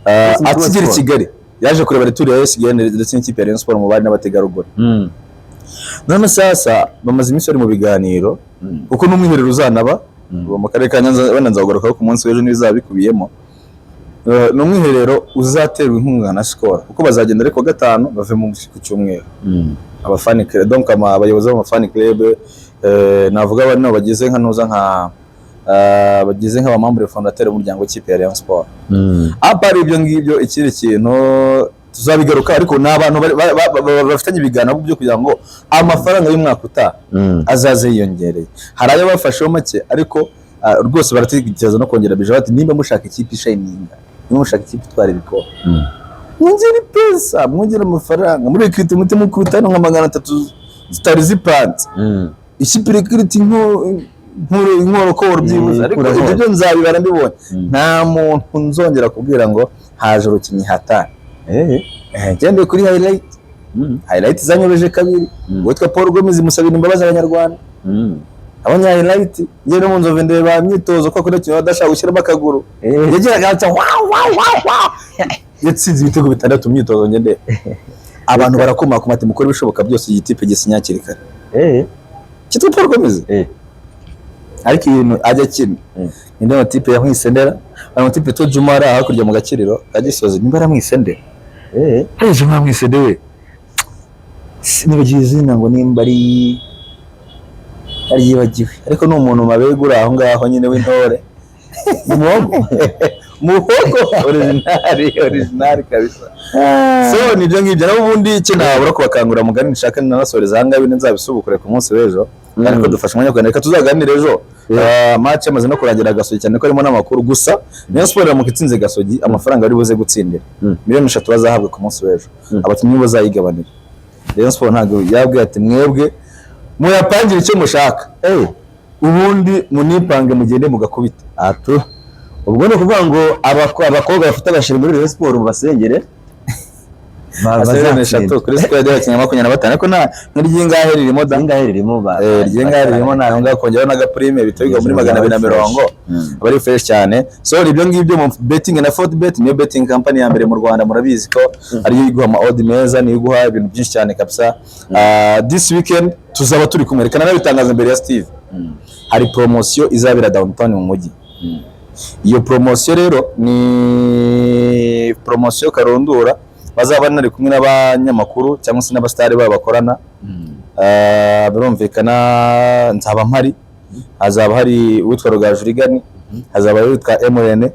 Boss mukuru wa Akigera i siporo. Kigali yaje kureba retour ya AS Kigali ndetse n'ikipe ya Rayon Sport mu bari n'abategarugori. None sasa bamaze iminsi bari mu biganiro, kuko n'umwiherero uzanaba uba mu karere ka Nyanza, wenda nzawugarukaho ku munsi w'ejo n'ibizaba bikubiyemo. Ni umwiherero uzaterwa inkunga na Skol, kuko bazagenda ariko gatanu bave mu ku cyumweru. Abafani club, donc abayobozi b'amafani club, navuga bano bagize nka nuza nka bagize nk'abamembre fondateur b'umuryango w'ikipe ya Rayon Sport. À part ibyo ngibyo, ikindi kintu tuzabigaruka, ariko ni abantu bafitanye ibiganiro byo kugira ngo amafaranga y'umwaka utaha azaze yiyongereye. Hari ayo bafasheho make, ariko rwose baratekereza no kongera bije, bati nimba mushaka ikipe ishininga, nimba mushaka ikipe itwara ibikombe, mwongere pesa, mwongere amafaranga muri recruit, muti mukubita hano nka 300 zitari zipanze, ikipe recruit inkorokoro byibuze. Ariko ikuraho. Ibyo byo nzabibara mbibonye. Nta muntu nzongera kubwira ngo haje urukinyi hatari. Ngendeye kuri highlight, highlight zanyobeje kabiri. Uwitwa Paul Gomez musabira imbabazi abanyarwanda. Abonye highlight, ngiye no mu Nzove ndeba imyitozo ko akora ikintu adashaka gushyiramo akaguru. Yagiraga ati wow wow wow wow. Yatsinze ibitego 6 mu myitozo njye ndeba. Abantu barakomakoma ati mukore ibishoboka byose iyi tipe gisinya hakiri kare. Cyitwa Paul Gomez. Ariko ibintu ajya akina. Ninde mutipe yamwisendera? Hari umutipe witwa Juma ari hakurya mu Gakiriro ka Gisozi, nimba aramwisendera. Hari Juma yamwisende we. Nibagiwe izina ngo nimba ari yaryibagiwe, ariko ni umuntu mabega uri aho ngaho nyine w'intore. Umuhogo. Muhogo original, original kabisa. So nibyo ngibyo. Naho ubundi icyo nabura kubakangurira, mugani nshaka nanasoreza aha ngaha, ibindi nzabisubukure ku munsi w'ejo, ariko dufashe umwanya wo kuganira. Reka tuzaganire ejo. Match yamaze no kurangira Gasogi, cyane ko harimo n'amakuru. Gusa Rayon Sports iramuka itsinze Gasogi, amafaranga ari buze gutsindira, miliyoni 3 bazahabwa ku munsi w'ejo, abakinnyi bazayigabanira. Rayon Sports ntabwo yabwiye ati mwebwe muyapangire icyo mushaka, ubundi munipange mugende mugakubita. Atu ubwo ni ukuvuga ngo abakobwa bafite abashiri muri Rayon Sports mubasengere miliyoni bazatsinda. 3 kuri squad y'abakinnyi 25, ariko nta nk'iryingahe ririmo da. Zingahe ririmo ba? Ryingahe ririmo naho ngaho, kongeraho n'agaprime bihita bigwa muri 220, aba ari fresh cyane. So ibyo ngibyo mu betting na Fortbet, niyo betting company ya mbere mu Rwanda, murabizi ko ariyo iguha ama odds meza, niyo iguha ibintu byinshi cyane kabisa. This weekend tuzaba turi kumwe, reka nanabitangaza imbere ya Steve. Hari promotion izabera downtown mu mujyi. Iyo promotion rero ni promotion karundura, bazaba nari kumwe n'abanyamakuru cyangwa se n'abasitari babo bakorana. Birumvikana nzaba mpari, hazaba hari uwitwa Rugaju Rigani, hazaba hari uwitwa MN.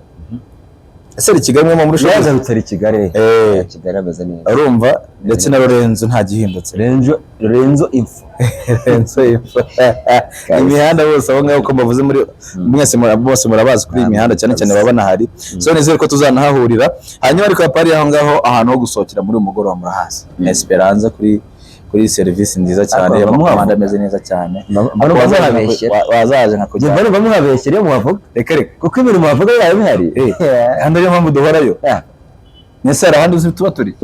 Ese ari Kigali mwe muri show? Yagarutse ari Kigali. Kigali ameze neza. Urumva, ndetse na Lorenzo nta gihindutse. Lorenzo, Lorenzo Info. Lorenzo Info. Imihanda bose abo ngabo uko mbavuze muri mwese bose murabazi kuri iyi mihanda, cyane cyane baba banahari. So nizere ko tuzanahahurira. Hanyuma ariko hapari aho ngaho ahantu ho gusohokera muri uyu mugoroba murahazi. Esperanza kuri serivisi nziza cyane, Ariko amakomanda bamuhavuga. ameze neza cyane. Mbona bamuhabeshyera. Wazaje Njye nkakujyana. mbona bamuhabeshyera iyo muhavuga. Reka reka. Kuko ibintu muhavuga biba bihari. Kandi ariyo mpamvu duhorayo. Ese hari ahandi uzi tuba turi?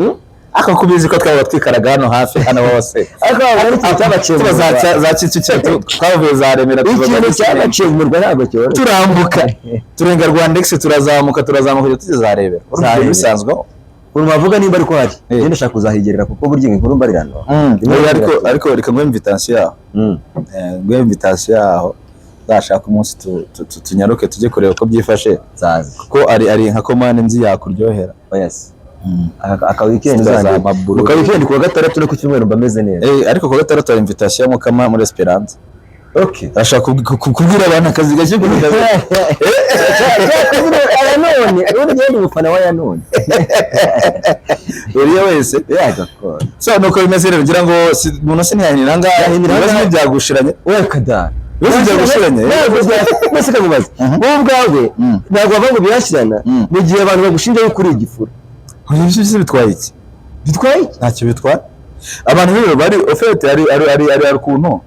Ariko ko ubizi ko twaba twikaraga hano hafi hano hose. Ariko waba ari ikintu cyabaciye mu Tuba murwa. za Kicukiro, twavuye za Remera, tuva za Ikintu Gisenyi. cyabaciye mu murwa ntabwo cyoroshye. Turambuka turenga Rwandex, turazamuka turazamuka kugeza tugeze za Rebero. Urumva Za ibyo Rebero. bisanzweho. Ukuntu bavuga nimba ariko hari, njye ndashaka kuzahigerera kuko burya inkuru mbarirano. Oya, ariko reka nguhe invitation yaho. Nguhe invitation yaho, uzashaka umunsi tunyaruke tujye kureba uko byifashe, Nzaza. kuko ari nka komande nzi yakuryohera. Oya se. Aka weekend Zita za uzanjye. Maburu. Mu ka weekend kuwa gatandatu no ku cyumweru mba meze neza. Ariko kuwa gatandatu hari invitation ya Mukama muri Esperanza. Okay. Arashaka kubwira abantu akazi gashya ukuntu kazi. Aya none, ubundi njyewe ndi umufana wa ya none. Uriya wese. Yagakora. So nuko bimeze rero, ngira ngo umuntu siniyahinira ngaha. Yahinira Ibibazo ngaha. ntibyagushiranye. We kadara. Ibibazo byagushiranye. Ntabwo mwese kamubaza. Wowe ubwawe ntabwo bavuga ngo birashirana mu gihe abantu bagushinja yuko uri igifura. Ibyo byose bitwaye iki? Bitwaye iki? Ntacyo bitwaye. Abantu rero bari ofete ari ukuntu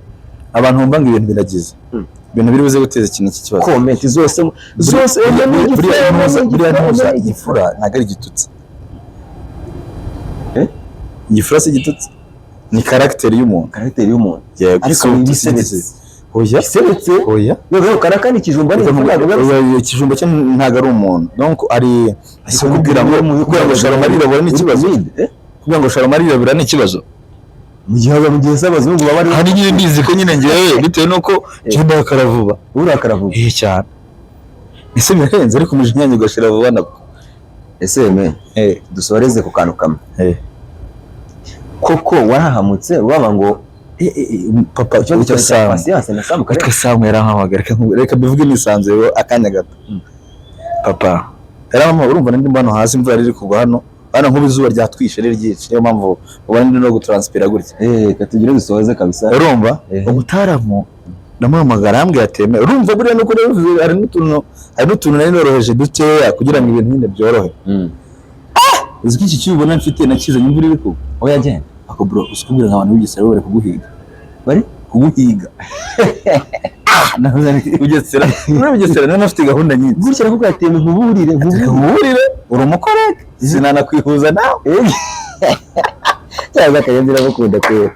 abantu bumva ngo ibintu biragize, ibintu biri buze guteza ikintu cy'ikibazo. Comment zose zose. Buriya Ni ntuza igifura, buriya ntuza ni igifura ntabwo ari igitutsi. Eh? Igifura si igitutsi, ni caractère y'umuntu. Caractère y'umuntu. Yego. Ariko Si bisebetse. Oya. Bisebetse. Oya. Noneho karaka ni ikijumba, ni igifura, ntabwo biba Oya, ikijumba cyo ntabwo ari umuntu. Donc ari kubwira ngo Sharoma arirabura ni ikibazo? Eh? Kubwira ngo Sharoma arirabura ni ikibazo? Mu gihe se abazungu baba ari Hari nyine ndizi ko nyine ngewe bitewe nuko njye ndakara vuba. Urakara vuba. Eh, cyane. Ese birahenze, ariko umujinya ugashira vuba nabwo. Ese me dusoreze ku kantu kamwe. Koko warahamutse waba ngo Papa ikibazo witwa cyawe cya Sam. Patience na Sam Karera. Witwa Sam yarampamagara, reka mbivuge nisanzuye akanya gato. Papa yarampamagara, urumva nari ndimo hano hasi, imvura iri kugwa hano hano, nk'ubu izuba ryatwishe riri ryica, niyo mpamvu ubona ndi no gutranspira gutya. Reka tugire dusoze kabisa. Urumva, umutaramu ndamuhamagara, arambwira ati "Eme, urumva buriya nuko nabivuze, hari n'utuntu nari noroheje dukeya kugira ngo ibintu nyine byorohe." Uzi ko iki cyubu ubona mfite nakizanye imvura iri kugwa? Oya genda. Ako bro, uzi kubwira abantu b'Ibugesera bari kuguhiga? Bari kuguhiga. Navuze nti Bugesera, muri Bugesera nari nafite gahunda nyinshi. Gutya nakubwira ati nkuburire, nkuburire. Nkuburire, uri umukorege, sinanakwihuza nawe. Cyangwa akayenzi iramukunda kwera.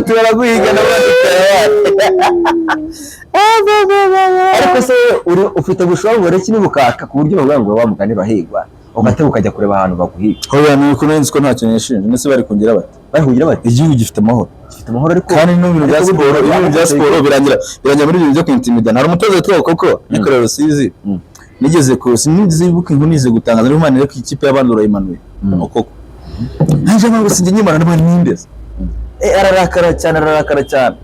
Turaguhiga Ariko se uri ufite ubushongore ki n'ubukaka ku buryo bavuga ngo wa mugani bahigwa, ugatega ukajya kureba ahantu baguhiga? Hoya, ni uko nzi ko ntacyo nishinja. Ndetse bari kungira bati Bahugira bati igihugu gifite amahoro. Gifite amahoro, ariko Kandi n'ibintu bya ariko siporo, burya ibintu bya siporo birangira muri ibintu byo kwintimida. Hari umutoza witwa Koko nikorera Rusizi. Nigeze ku sinigeze ibuka inkuru, nize gutangaza niba Imana ko ikipe y'abandi urayimanuye. Koko nanje ngo sinjye nyimana n'abandi nindeze. Ararakara cyane, ararakara cyane.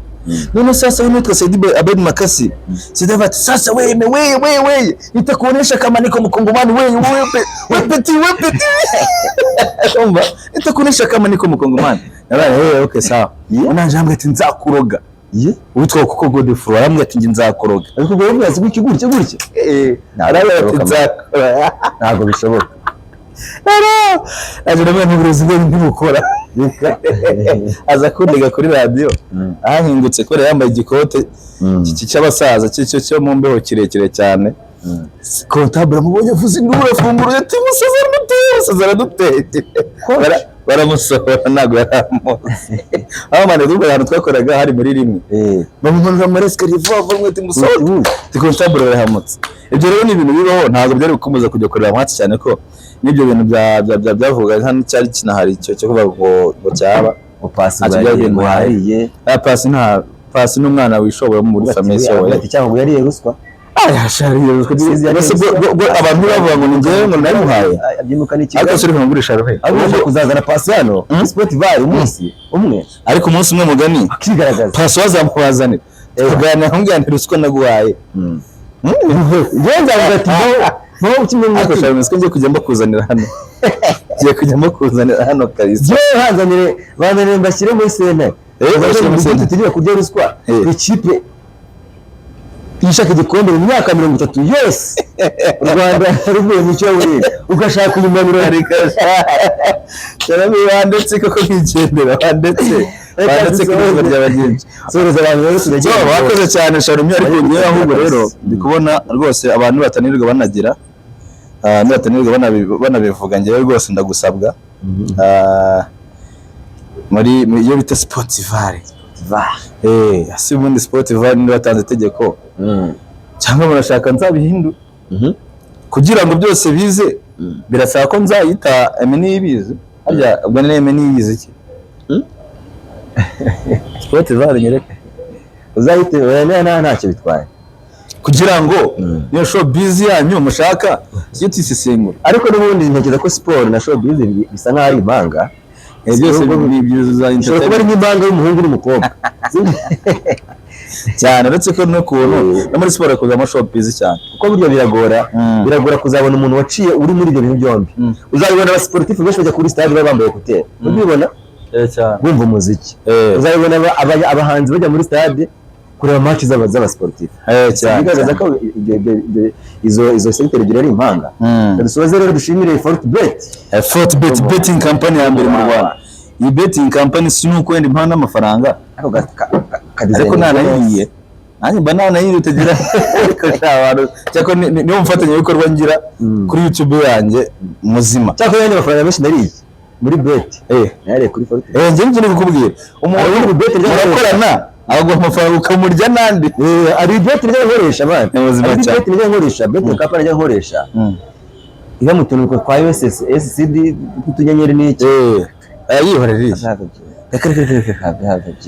None sasa huyu nitwa Saidi Abed Makasi. Saidi ati sasa wewe wewe wewe wewe nitakuonesha kama niko mkongomani, wewe wewe wewe petit wewe petit. Umva, nitakuonesha kama niko mkongomani. Nabaye okay, sawa. Unanje ambwira ati nzakuroga. Uwitwa Koko Godefroy arambwira ati njye nzakuroga. Ariko ubwo bivuze gutya gutya gutya. Arambwira ati nzakuroga. Ntabwo bishoboka. Aje ndabona n'uburozi bwe ntibukora. Aza kundega kuri radiyo. Ahahingutse kubera yambaye igikote iki cy'abasaza cyo cyo mu mbeho kirekire cyane. Comptable amubonye avuze induru, afungura ati musaza araduteye, musaza araduteye. Baramusohora, ntabwo yari amuzi. Aho mane duka ahantu twakoraga hari muri rimwe. Bamumanura muri escalier vuba vuba mwete musohoke. Ati comptable barahamutse. Ibyo rero ni ibintu bibaho, ntabwo byari gukomeza kujya kureba match cyane ko n'ibyo bintu bya bya bya byavuga nta n'icyari kinahari icyo cyo kuvuga ngo cyaba. Ngo Pasi Ntacyo ngo byari yariye, ngo bintwaye. yariye. Ah, Pasi nta Pasi n'umwana wishoboye muri famille Ati sowe. cyangwa ngo yariye ruswa. Aya shari ruswa. Mbese bwo abantu bavuga ngo ni njyewe ngo nabimuhaye. Abyimuka n'ikigali. Ariko suri kumugurisha rohe. Ahubwo ushobora kuzazana Pasi hano Spotify umunsi umwe Ariko umunsi umwe mugani akigaragaza. Pasi wazamubazanira. Tuganira nkubwira nti ruswa naguhaye. Njyewe nzavuga ati ngo kimwe mu Ariko shari musiko ngiye kujya mbakuzanira hano. Ngiye kujya mbakuzanira hano kabisa. Njyewe banzanire mbashyire muri sentare. Bashyire muri sentare. Tugiye kurya ruswa. Ikipe ishaka igikombe mu myaka 30 yose u Rwanda ruvuye mu cyoburire, ugashaka inyuma Ariko sharami wandetse koko nkigendera, wandetse ko izuba ryaba ryinshi. Soreza abantu rero. So, Turagiye. wakoze cyane Sharumya, ariko ngewe ahubwo rero ndi kubona rwose abantu batanirwa banagira nibatanirwa banabivuga, ngewe rwose ndagusabwa muri iyo bita Spotify. Si ubundi Spotify niba batanze itegeko cyangwa murashaka nzabihindure kugira ngo byose bize, birasaba ko nzayita eme niyibizi. Harya ubwo ni eme niyibizi iki? Spotify nyereke. Uzahite oya, ntacyo bitwaye. Kugira ngo niyo showbiz yanyu mushaka tujye tuyisesengura. Ariko n'ubundi ntekereza ko siporo na showbiz bisa nk'aho ari impanga. Byose ni ibyiza. Ishobora kuba ari nk'impanga y'umuhungu n'umukobwa. Cyane, uretse ko n'ukuntu no muri siporo hakorwamo showbiz cyane. Kuko burya biragora kuzabona umuntu waciye uri muri ibyo bintu byombi. Uzabibona abasiporutifu benshi bajya kuri stade baba bambaye écouteurs, ubibona Cyane. bumva umuziki. Uzabibona abahanzi bajya muri stade kureba match z'abasiporutifu. Cyane. Bigaragaza ko izo secteur ebyiri ari impanga. Dusoze rero dushimire Fortbet. Fortbet, betting company ya mbere mu Rwanda. Iyi betting company si nuko wenda impana n'amafaranga, Ako ariko ntanayiriye nanjye mba ntanayiriye utagira, ariko nta bantu cyakora niwo mufatanyabikorwa ngira kuri YouTube yanjye muzima. Cyakora yandi mafaranga menshi nariye muri bet nayariye kuri Fortbet. Njye nibyo ndi kukubwira, umuntu Hari bet murakorana aguha amafaranga ukamurya n'andi. Hari bet njya nkoresha man. Ni ubuzima Hari cyane. bet njya nkoresha, bet company njya nkoresha iba mu tuntu twa USS SCD tw'utunyenyeri n'iki. Yihorera iriya. Reka reka reka reka.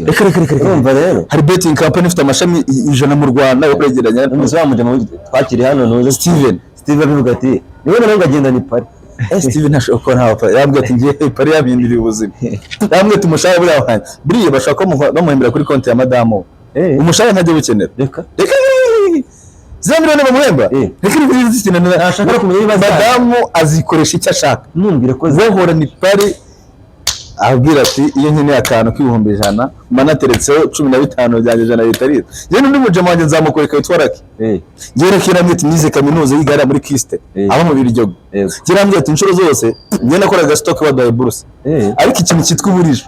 Reka reka reka reka. Urumva rero Hari betting company ifite amashami 100 mu Rwanda yo kwegeranya. Umunsi wa mujama twakiriye hano ntuze Steven. Steve abivuga ati niwe nawe ngagenda ni pari. Steven ntashobora kuba nta pari. Yambwiye ati ngiye pari yampinduriye ubuzima. Yambwiye ati umushahara buriya wanjye buriya bashaka ko bamuhembera kuri konti ya madamu we. Umushahara ntajya awukenera. Reka. Reka, ziriya miliyoni bamuhemba. Reka reka zikenera. Ntashaka no kumenya niba Madamu azikoresha icyo ashaka. Ntumbwire ko Wohora ni pari abwira ati iyo nkeneye akantu k'100,000 mba nateretseho 15 byanjye, 100 leta leta. Njyewe n'undi mujama wanjye nzamukoreka witwa Raki. Njyewe Raki yarambwiye ati nize kaminuza yiga hariya muri Kiste aba mu Biryogo. Njyewe yarambwiye ati inshuro zose njyewe nakoraga stock baduhaye buruse, ariko ikintu cyitwa uburije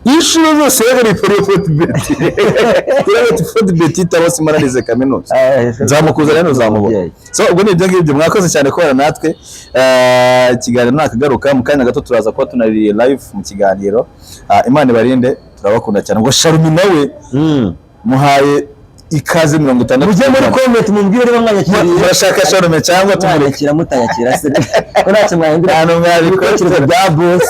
Inshuro zose yagareye kuri Fortebet, turabona Fortebet itaba simaranize kaminuza, nzamukuzanira ntuzamubona. So ubwo ni ibyo ngibyo, mwakoze cyane kubana natwe. Ikiganiro nakagaruka mu kanya gato, turaza kuba tunari live mu kiganiro. Imana ibarinde, turabakunda cyane. Ngo Sharumi nawe muhaye ikaze 60. Mujye muri comment mumbwire niba mwanyakiriye. Murashaka Sharume cyangwa tumureke? Mwanyakira mutanyakira se ko ntacyo mwahindura Nta n'umwe wabikora. ibitekerezo bya boss.